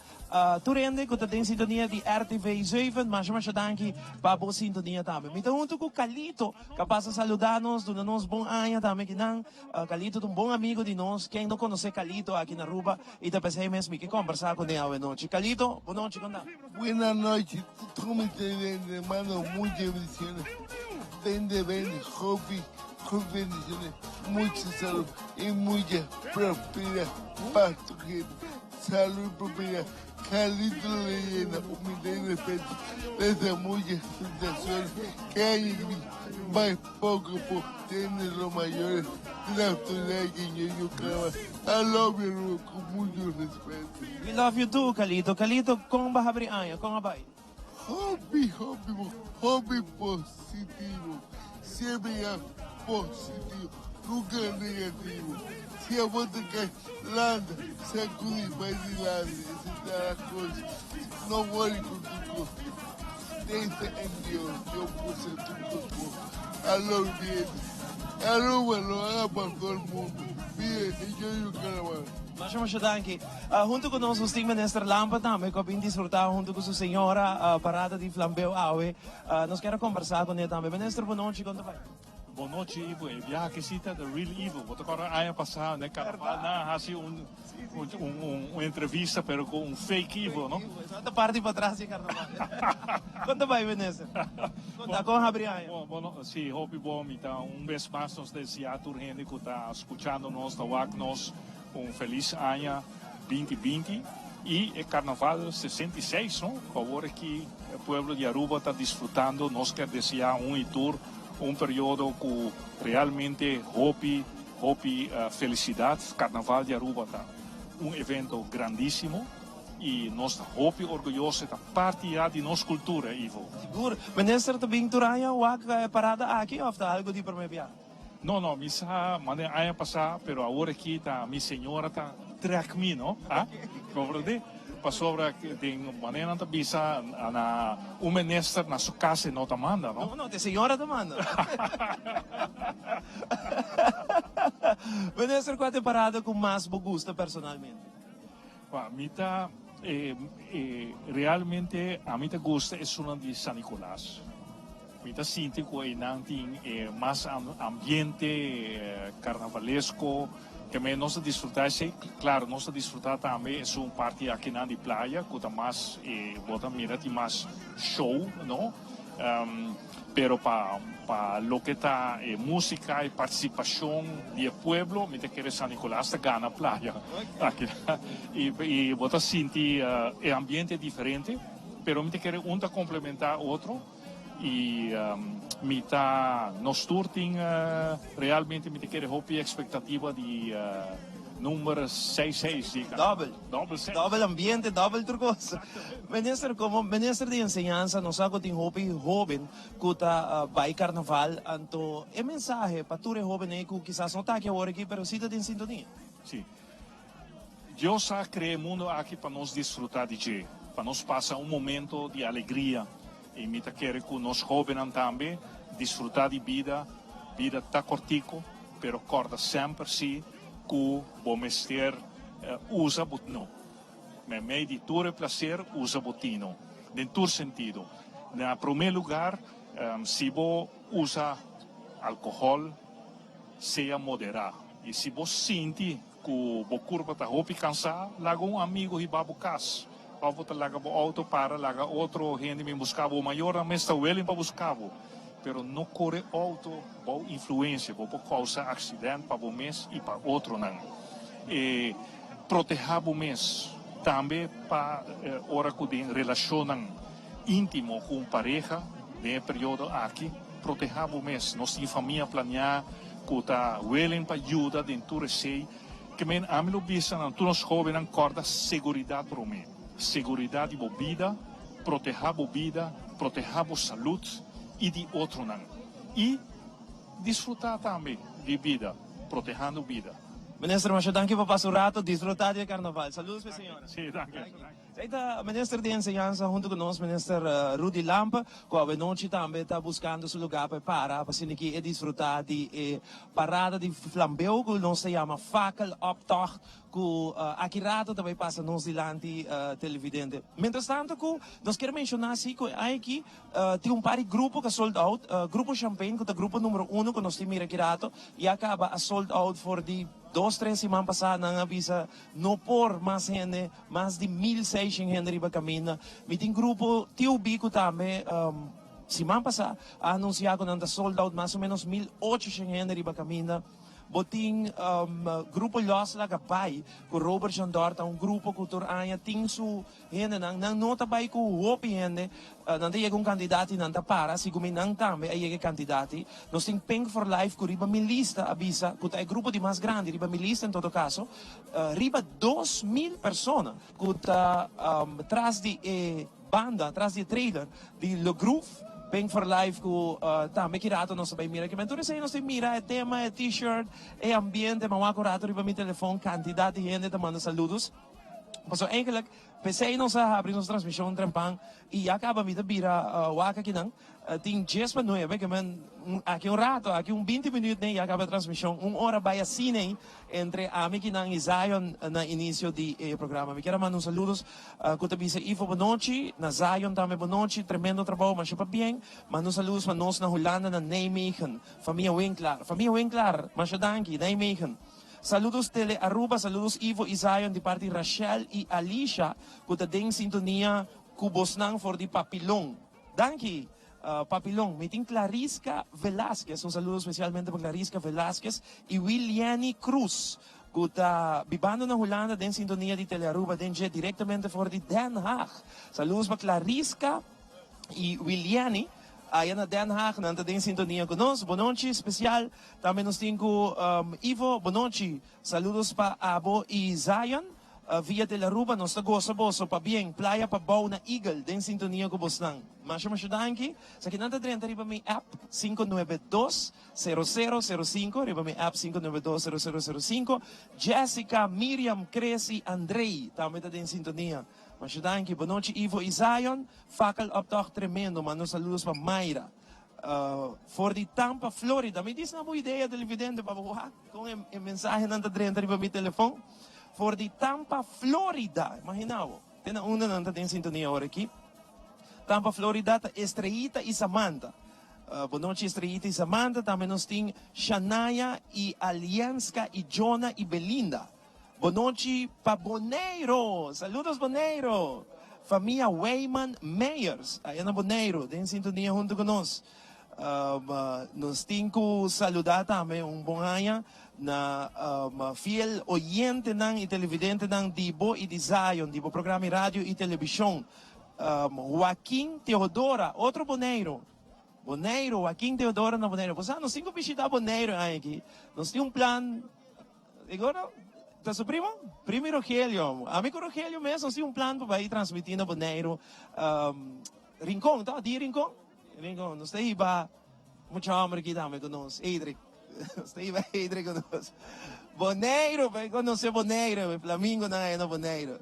Tur hende ku ta den sintonia di RTV 7, masha masha danki pa bo sintonia tambe. Mi ta huntu ku Calito, ku a pasa saluda nos, duna nos bon aña tambe kinan. Calito ta un bon amigo di nos, ken no konosé Calito aki na Aruba i ta p'esei mes mi ke kombersá kuné awe nochi. Calito, bo nochi, kon ta? Buena nochi, tur mi televidente mando mucha bendiciones, bende bende hopi hopi bendiciones, mucha salud y mucha prosperidad pa tur hende. Salud y prosperidad, Carlito la leyenda, humildad y respeto, desde muchas sensaciones que hay en mí, más poco por tener los mayores de la autoridad que yo yo clava. I love you, Aruba, con mucho respeto. We love you too, Carlito. Carlito, con bo a habri aña? Con a bay? Hopi, hopi, hopi positivo. Siempre ya positivo, nunca negativo. Si a bo ta kai, lanta, sacudi, bai dilanti, esei ta la cos. No worry cu tur cos. Pensa en Dios, Dios por ser tur cos bo. I love you, mi hende. Aruba lo haga pa todo el mundo. Mire, enjoy your carnaval. Masha masha danki. Hunto cu nos nos tin Minister Lampe tambe cu a bin disfruta hunto cu su señora parada di flambeu awe. Nos kier a combersa cu ne tambe. Minister bonochi con ta bay? Bonochi Ivo, e biaha aki si ta the real Ivo. Bo ta corda aña pasa ne carnaval nan a haci un un entrevista pero cu un fake Ivo no? Esaki ta parti patras di carnaval. Con ta bay Minister? Con ta? Con habri aña? Bo si hopi bon mi ta un bes mas nos desea tur hende cu ta scuchando nos ta wak nos Un felis aña binti binti y e Carnaval 66 no cu awor aki e pueblo di Aruba ta disfrutando. Nos kier desea un y tur un periodo cu realmente hopi hopi felicidad. Carnaval di Aruba ta un evento grandisimo y nos ta hopi orguyoso e ta parti ya di nos cultura Ivo. Sigur. Minister ta bin tur aña wak e parada aki of ta algo di prome biaha? No, no, mi sa manda aña pasá, pero awor aki ta mi señora ta trek mi, no? Ha? Comprendé? Pasobra den manera nan ta bisa na un minister na su cas e no ta manda, no? No, no, ta e señora ta manda. Minister, cua ta e parada cu mas bo gusta personalmente? Pa mi ta realmente ami ta gusta esunnan di San Nicolas. Mi ta sinti cu eynan tin e mas ambiente carnavalesco ke me nos ta disfruta esey. Claro nos ta disfruta tambe esun parti akinan di playa cu ta mas bo ta mira tin mas show no. Pero pa pa loke ta e musica e participacion di e pueblo mi ta kere San Nicolas ta gana playa aki y y bo ta sinti e ambiente diferente pero mi ta kere un ta complementa otro y mi ta nos tur tin realmente mi ta kere hopi expectativa di number seis seis di Dobel. Dobel seis. Dobel ambiente, dobel tur cos. Minister, como minister di enseñansa nos sa cu tin hopi hoben cu ta bay carnaval, anto e mensahe pa tur e hoben ey cu kisas no ta aki awor aki pero si ta den sintonia. Si. Dios a crea e mundo aki pa nos disfruta di dje, pa nos pasa un momento di alegria y mi ta kere cu nos hobennan tambe disfruta di bida, bida ta cortico pero corda semper si cu bo mester usa bo tino. Meimei di tur e placer usa bo tino den tur sentido. Na prome lugar si bo usa alcohol sea modera y si bo sinti cu bo curpa ta hopi cansa laga un amigo hiba bo cas of bo ta laga bo auto para laga otro hende bin busca bo. Mayornan mes ta willing pa busca bo pero no core auto bou influencia bo por causa accident pa bo mes y pa otronan. E protehá bo mes tambe pa ora ku den relashonnan íntimo ku un pareha den e periodo aki, protehá bo mes. Nos tin famia planiá ku ta willing pa yuda den tur esei. Ke men ami lo bisa nan tur nos hóbennan kòrda seguridat promé. Seguridat di bo bida, protehá bo bida, protehá bo salud i di otronan. I disfrutá tambe di bida, protehando bida. Minister, masha danki pa pasa un rato disfrutá di e karnaval. Saludos pa e señora. Sí, danki. Esei ta Minister di Enseñansa hunto ku nos, Minister Rudy Lampe, ku awenochi tambe ta buskando su lugá pa e para pa asina ki e disfrutá di e parada di flambeu ku nos ta yama Fakkeloptocht ku aki rato ta bai pasa nos dilanti televidente. Mientras tanto ku nos kier menshoná si ku e aña aki tin un par di grupo ku a sold out, Grupo Champagne ku ta grupo numero uno ku nos tin mira aki rato ya kaba a sold out for di dos tres siman pasá nan a bisa no por mas hende. Mas di 1600 hende riba kaminda. Mi tin grupo TOB ku tambe siman pasá a anunsiá ku nan ta sold out mas o ménos 1800 hende riba kaminda. Bo tin grupo Los Laga Bai ku Robert Jandor ta un grupo ku tur aña tin su hendenan. Nan no ta bai ku hopi hende. Nan ta yega un kandidat i nan ta para. Segun mi nan tambe a yega e kandidat ei. Nos tin Pink for Life ku riba mi lista a bisa ku ta e grupo di mas grandi riba mi lista en todo kaso. Riba 2000 persona ku ta tras di e banda, tras di e trailer di Le Groove, Pink for Life ku tambe ki rato nos ta bai mira. Kimen tur esei nos ta mira e tema, e t-shirt, e ambiente, ma wak un rato riba mi telefon kantidat di hende ta manda saludos. Pasobra eigenlijk p'esei nos a habri nos transmishon trempan i ya kaba mi ta bira wak akinan. Tin djes pa nuebe, ke men aki un rato, aki un binti minuut nei ya kaba e transmishon. Un ora bai asina ei entre ami kinan i Zion na inisio di e programa. Mi kier a manda un saludos ku ta bisa Ivo bonochi, na Zion tambe bonochi, tremendo trabou, masha pabien. Manda un saludos pa nos na Hulanda na Nijmegen, famia Winklaar. Famia Winklaar, masha danki, Nijmegen. Saludos Tele Aruba, saludos Ivo i Zion di parti Rachel i Alisha ku ta den sintonia ku bosnan for di Papilon. Danki Papilon. Mi tin Clarisca Velasquez, un saludo specialmente pa Clarisca Velasquez y Williany Cruz cu ta bibando na Hulanda den sintonia di Telearuba den dje directamente for di Den Haag. Saludos pa Clarisca y Williany aya na Den Haag, nan ta den sintonia cu nos. Bonochi special tambe nos tin cu Ivo, bonochi. Saludos pa abo y Zion. Via Telearuba nos ta gosa boso pabien Playa Pabou na Eagle den sintonia ku bosnan. Masha masha danki. Esakinan ta drenta riba mi app 592 0005 riba mi app 592 0005. Jessica, Miriam, Chris y Andrey tambe ta den sintonia. Masha danki. Bonochi Ivo y Zion. Fakkel optocht tremendo. Manda un saludos pa Mayra. For di Tampa, Florida. Mi dis na bo idea televidente pa bo wak. Kon e mensahenan ta drenta riba mi telefon for di Tampa, Florida. Imagina bo, te na unda nan ta den sintonia ora aki. Tampa, Florida ta Estrellita y Samantha. Bo nochi Estrellita y Samantha. Tambe nos tin Shanaya y Alienska y Jonah y Belinda. Bo nochi pa Boneiro. Saludos Boneiro. Famia Weyman Meyers aya na Boneiro den sintonia hunto cu nos. Nos tin cu saluda tambe un bon aña na fiel oyentenan y televidentenan di bo y di Zion, di bo programa y radio y television. Joaquin Teodora, otro Boneiro. Boneiro, Joaquin Teodora na Boneiro. Bo sa, nos tin cu bishita Boneiro e aña aki. Nos tin un plan. Igor ta su primo? Primo y Rogelio. Ami cu Rogelio mes nos tin un plan pa bay transmiti na Boneiro. Rincon, ta? Di Rincon? Rincon. Nos ta hiba mucha homber aki tambe cu nos. Edric. Nos ta hiba Edric cu nos. Boneiro, bay conoce Boneiro. E flamingonan aya na Boneiro.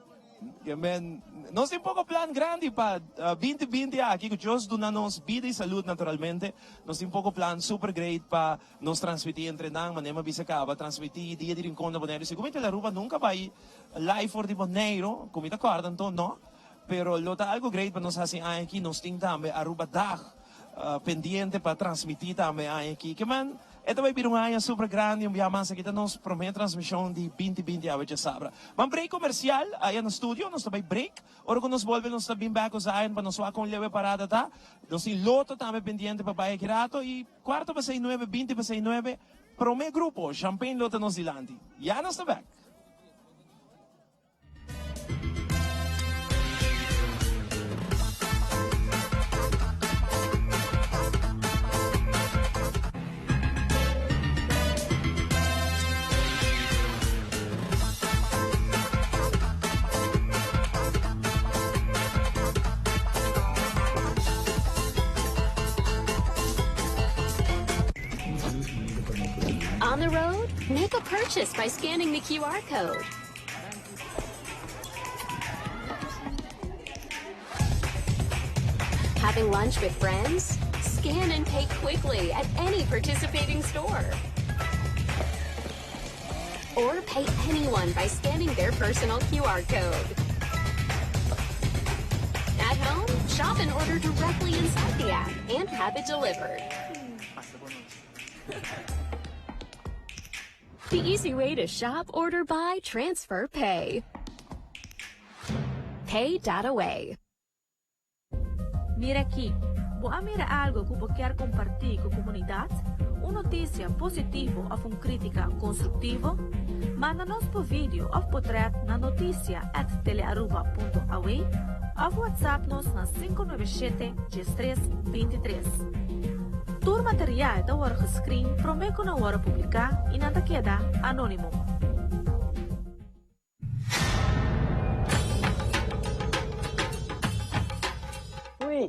Ke men, nos tin poko plan grandi pa 2020 aki, ku Dios duna nos bida i salud naturalmente. Nos tin poko plan super great pa nos transmití entre nan, manera mi a bisa kaba, transmití Dia di Rincon na Boneiru. Segun mi Tele Aruba nunka bai live for di Boneiru, ku mi ta kòrda anto no, pero lo ta algu great pa nos hasi aña aki. Nos tin tambe Aruba Dag pendiente pa transmití tambe aña aki. Ke men, e ta bai bira un aña super grandi, un bia mas aki ta nos promé transmishon di 2020 awe djasabra. Ban break komersial aya na studio, nos ta bai break. Ora ku nos bolbe nos ta bin bek ku Zion pa nos wak kon leu e parada ta. Nos tin loto tambe pendiente pa bai aki rato i kuarto pa sei nuebe, 20 pa sei nuebe, promé grupo, Champagne lo ta nos dilanti. Ya nos ta bek. On the road? Make a purchase by scanning the QR code. Having lunch with friends? Scan and pay quickly at any participating store. Or pay anyone by scanning their personal QR code. At home, shop and order directly inside the app and have it delivered. The easy way to shop, order, buy, transfer, pay. Pay.away. Mira aki, bo a mira algo cu bo kier comparti cu comunidad? Un noticia positivo of un critica constructivo? Manda nos por video of potret na noticia@telearuba.aw of WhatsApp nos na 597 13 23. Tur material ta wordo gescreen prome cu nan wordo publica y nan ta keda anonimo. Ui!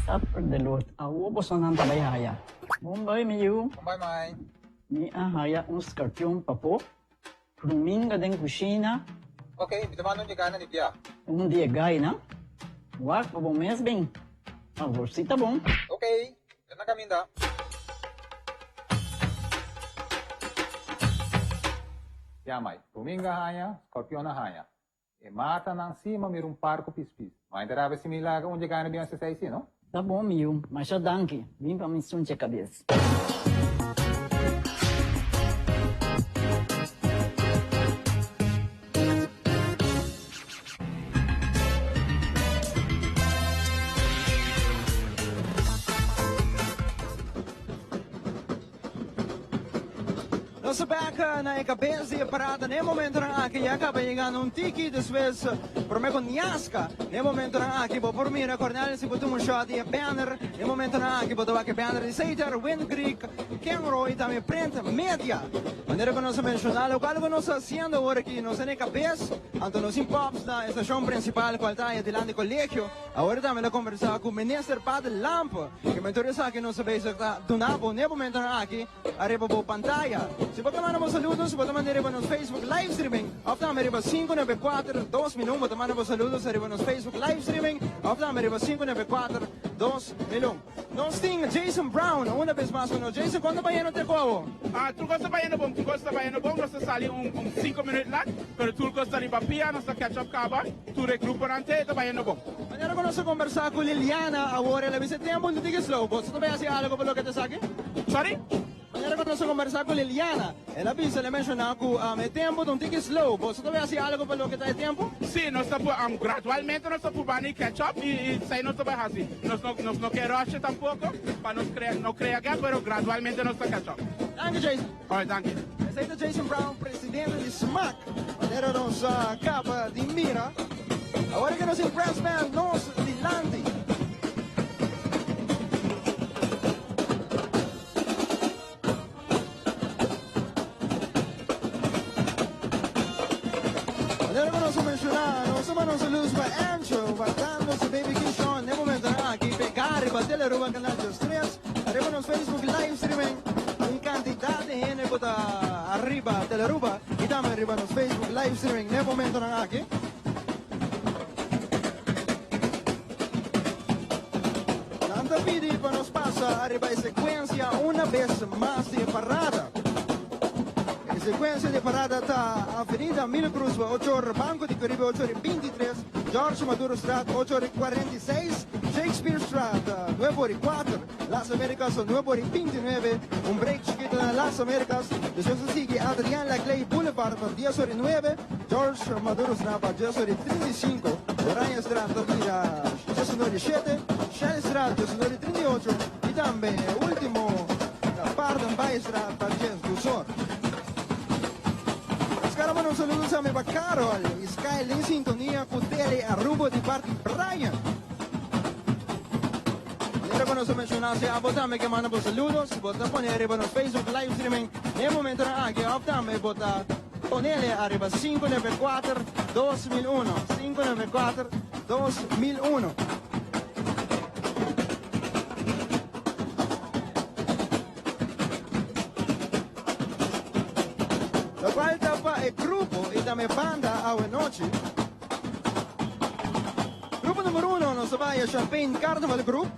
Suffer the Lord. Awo bosonan ta bai haya. Bon bai mi yu. Bon bai mai. Mi a haya un scorpion papo. Ruminga den cushina. Ok, mi ta manda un di gana di bia. Un di e gainan. Wak pa bo mes bin. Awor si ta bon. Ok, ta na caminda. Ya mai, ruminga haña, scorpion a haña. E matanan si ma mira un par cu pispis. Mai ta rabia si mi laga un di e gana bin haci esey si, no? Ta bon mi yu, masha danki. Bin pa mi sunche cabes. Nos ta bek na e kabes di e parada na e momentonan aki. Ya kaba yega na un tiki despues prome ku Niasca. Na e momentonan aki bo por mira Cornel si bo tuma un shot di e banner. Na e momentonan aki bo ta wak e banner di Seiter, Wind Creek, Kenroy tambe Print Media. Manera ku nos a menshoná lokual ku nos ta hasiendo awor aki nos ta na e kabes anto nos tin pops na e stashon prinsipal kual ta dilanti kolegio. Awor tambe lo kombersá ku Minister Pat Lampe. Ke men tur esaki nos ta bezig ta duna bo n'e momentonan aki ariba bo pantaya. Si bo ta manda bo saludos, bo ta manda riba nos Facebook live streaming of tambe riba 594 2001. Bo ta manda bo saludos ariba nos Facebook live streaming of tambe riba 594 2001. Nos tin Jason Brown una bes mas ku nos. Jason, kon ta bayendo te ku awo? Ah, tur kos ta bayendo bon, tur kos ta bayendo bon. Nos ta sali un un sinku minuut lat, pero tur kos ta riba pia, nos ta catch up kaba. Tur e gruponan te ta bayendo bon. Manera ku nos a kombersá ku Liliana awor, el a bisa e tempu no tin slow. Boso ta bay hasi algu pa loke ta esaki? Sorry? Manera ku nos a kombersá ku Liliana, el a bisa, el a menshoná ku e tempu ta un tiki slow. Boso ta bay hasi algu pa loke ta e tempu? Sí, nos ta gradualmente nos ta purba ni catch up i esei nos ta bay hasi. Nos no nos no ke rush tampoko pa nos krea no krea gap, pero gradualmente nos ta catch up. Danki Jason. Alright, danki. Esei ta Jason Brown, presidente di smac. Manera nos a caba di mira, awor cu nos tin brass band nos dilanti. Manera cu nos a menciona, nos a manda un saludos pa Ancho, wardando su baby Kishon n'e momentonan aki pega riba Telearuba Canal 3. Ariba nos Facebook live streaming un cantidad di hende cu ta ariba Telearuba y tambe ariba nos Facebook live streaming n'e momentonan aki. Nan ta pidi pa nos pasa ariba e secuencia una bes mas di e parada. E secuencia di e parada ta Avenida Milo Cruz pa ocho or, Banco di Caribe ocho or y 23, George Maduro Straat ocho or y 46, Shakespeare Straat nuebe or y cuater, Las Americas nuebe or y 29, un break chikito na Las Americas, despues ta sigui Adrian Laclay Boulevard pa dies or y nuebe, George Maduro Straat pa dies or y 35, Oranje Straat ta bira dies or y shete, Shell Straat dies or y 38 y tambe e ultimo ta Paardenbaai Straat pa dies dos or. Nos manda un saludo tambe pa Carol y Skyle den sintonia cu Tele Aruba di parti Brian. Manera cu nos a menciona si abo tambe ke manda bo saludos, bo ta pone riba nos Facebook live streaming den e momentonan aki of tambe bo ta ponele ariba 594 2001, 594 2001. tambe banda awe nochi. Grupo number uno nos ta bai e Champagne Carnival Group.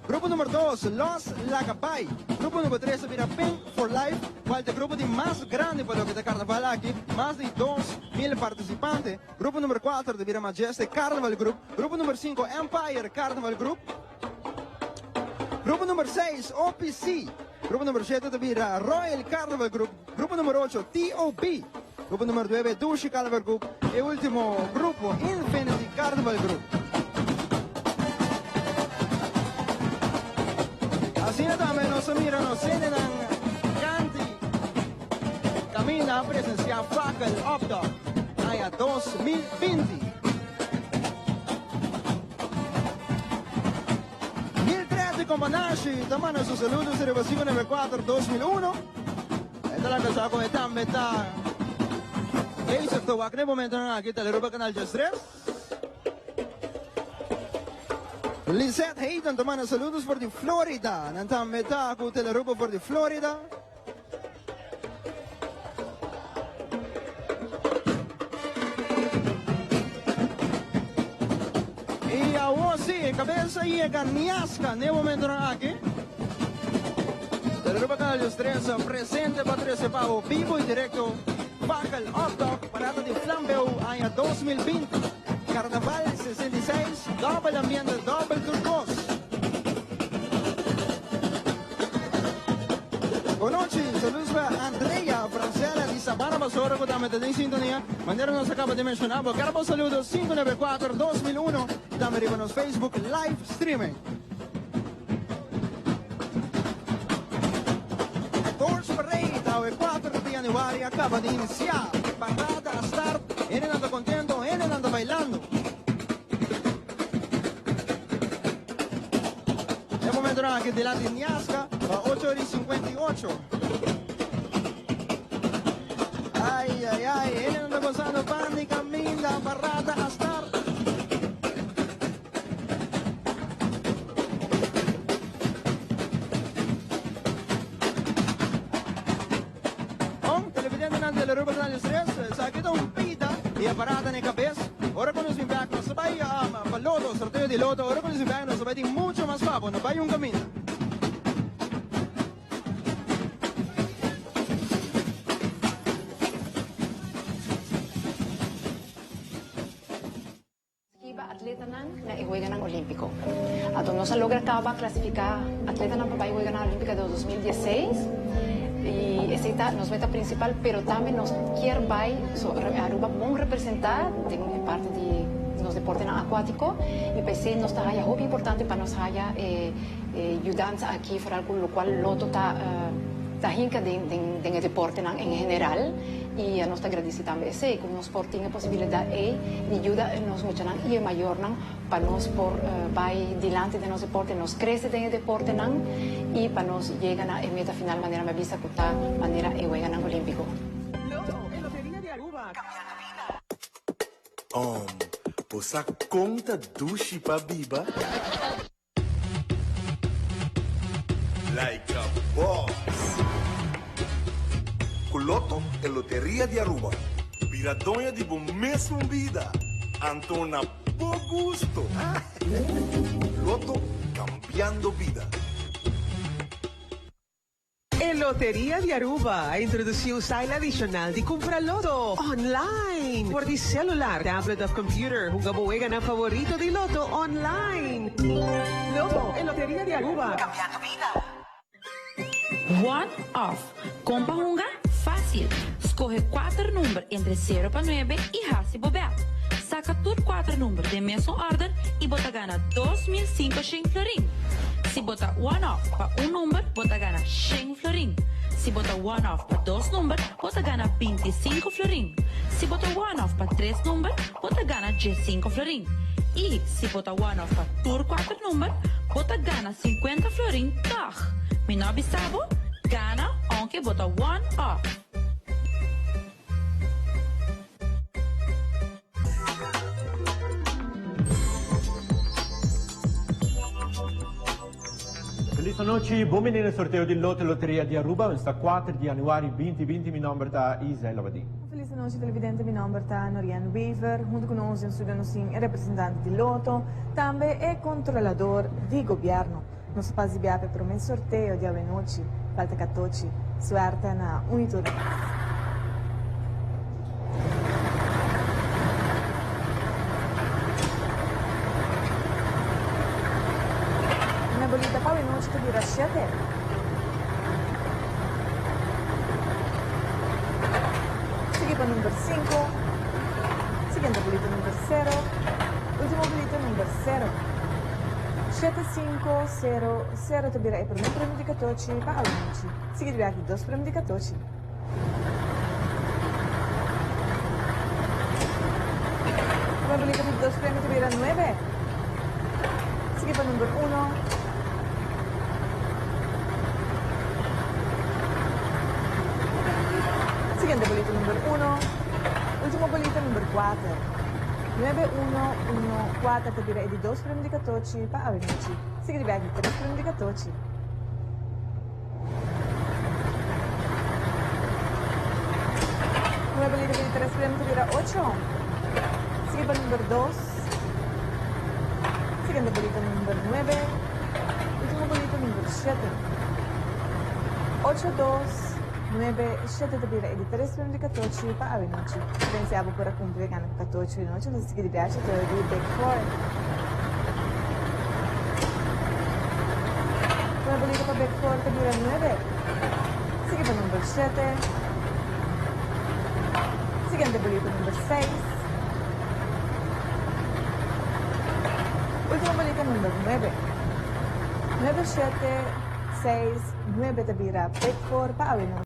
Grupo number dos Los Lagabay. Grupo number tres ta bira Pink for Life, cual ta e grupo di mas grandi pa loke ta carnaval aki, mas di 2000 participante. Grupo number cuater ta bira Majestic Carnival Group. Grupo number cinco Empire Carnival Group. Grupo number seis OPC. Grupo number shete ta bira Royal Carnival Group. Grupo number ocho TOB. Grupo number nuebe Dushi Carnival Group. E ultimo grupo Infinity Carnival Group. Asina tambe nos a mira nos hendenan kanti kaminda a presensia Fakkel Optocht aña 2020. 1013 Kombanashi ta manda su saludos riba 594 2001. E ta laga sa ku e tambe ta bezig ta wak na e momentonan aki ta riba Canal 13. Lisette Hayden ta manda saludos for di Florida. Nan tambe ta ku Teleruba for di Florida. Y awor si, e cabeza yega Niasca n'e momentonan aki. Teleruba Canal 13 presente pa trece pa bo bibo y directo Fakkel Optocht Parada di Flambeu aña 2020. Carnaval 66, dobbel ambiente, dobbel tur cos. Bonochi, saludos pa Andrea Francella di Sabana Basora cu tambe ta den sintonia. Manera nos a caba di menciona, bo kier bo saludo 594 2001 y tambe riba nos Facebook live streaming. Doors Parade awe 4 di januari a caba di inicia. Parada a start, hendenan ta contento, hendenan ta bailando. E momentonan aki dilanti Niasca pa ocho ora y 58. Ay, ay, ay, hendenan ta gozando pan di caminda, parada a start. Bon, televidentenan di Aruba Canal 3, esaki ta un pita di e parada na e cabes. Ora cu nos bin bek nos ta bay pa loto, sorteo di loto. Ora cu nos bin bek nos ta bay tin mucho mas pa bo, no bay un caminda. Hiba atletanan na e Weganan Olímpiko. Anto nos a logra kaba klasifiká atletanan pa bai Weganan Olímpiko den 2016 i esei ta nos meta prinsipal, pero tambe nos kier bai so Aruba bon representá den e parti di nos deportenan akuátiko i pa esei nos ta haya hopi importante pa nos haya e yudansa aki foral ku lokual Lotto ta ta hinka den den e deportenan en general i nos ta gradisí tambe esei ku nos por tin e posibilidat ei di yuda nos muchanan i e mayornan pa nos por bai dilanti den nos deporte, nos krese den e deportenan i pa nos yega na e meta final manera mi a bisa ku ta manera e Weganan Olímpiko. Lotto, e loteria di Aruba, cambiando bida. Om, bo sa kon ta dushi pa biba? Like a boss! Cu Lotto e loteria di Aruba. Bira doño di bo mesun bida, anto na bo gusto! Lotto, cambiando bida. E Loteria di Aruba a introduci un style adicional di cumpra loto online for di celular, tablet of computer. Hunga bo weganan favorito di loto online. Lotto, e Loteria di Aruba. Cambiando bida. One off. Kon pa hunga? Fásil! Skohe kuater number entre sero pa nuebe i hasi bo bèt. Saka tur kuater number den mesun òrder i bo ta gana 2500 florin. Si bo ta one off pa un number, bo ta gana shen florin. Si bo ta one off pa dos number, bo ta gana 25 florin. Si bo ta one off pa tres number, bo ta gana 15 florin. I si bo ta one off pa tur kuater number, bo ta gana 50 florin tòg. Mi no a bisa bo? Gana aunke bo ta one off. Feliz anochi, bon bini na sorteo di Lotto Loteria di Aruba. Esta 4 di januari 2020. Mi nomber ta Isai Labadie. Feliz. Felis anochi televidente, mi nomber ta Norian Wever, hunto cu nos den studio nos tin e representante di Lotto, tambe e controlador di gobierno. Nos a pas di bia pa e prome sorteo di awenochi, falta catochi. Suerte na un y tur di nos. Prome bolita pa awenochi ta bira shete. Sigui pa number sinku. Siguiente bolita number sero. Ultimo bolita number sero. Shete sinku sero sero ta bira e prome premio di katochi pa awenochi. Sigui di biaha di dos premio di katochi. Prome bolita di dos premio ta bira nuebe. Sigui pa number uno. Siguiente bolita number uno. Ultimo bolita number kuater. Nuebe uno uno kuater ta bira e di dos premio di katochi pa awe nochi. Sigui di bek di tres premio di katochi. Prome bolita di tres premio ta bira ocho. Sigui pa number dos. Siguiente bolita number nuebe. Ultimo bolita number shete. Ocho dos nuebe shete ta bira e di tres premio di katochi pa awe nochi. Pensa abo por a cumpli e gana cu katochi awe nochi, nos a sigui di biaha todo di Big Four. Prome bolita pa Big Four ta bira nuebe. Sigui pa number shete. Siguiente bolita number seis. Ultimo bolita number nuebe. Nuebe shete, seis, nuebe ta bira Big Four pa awe nochi.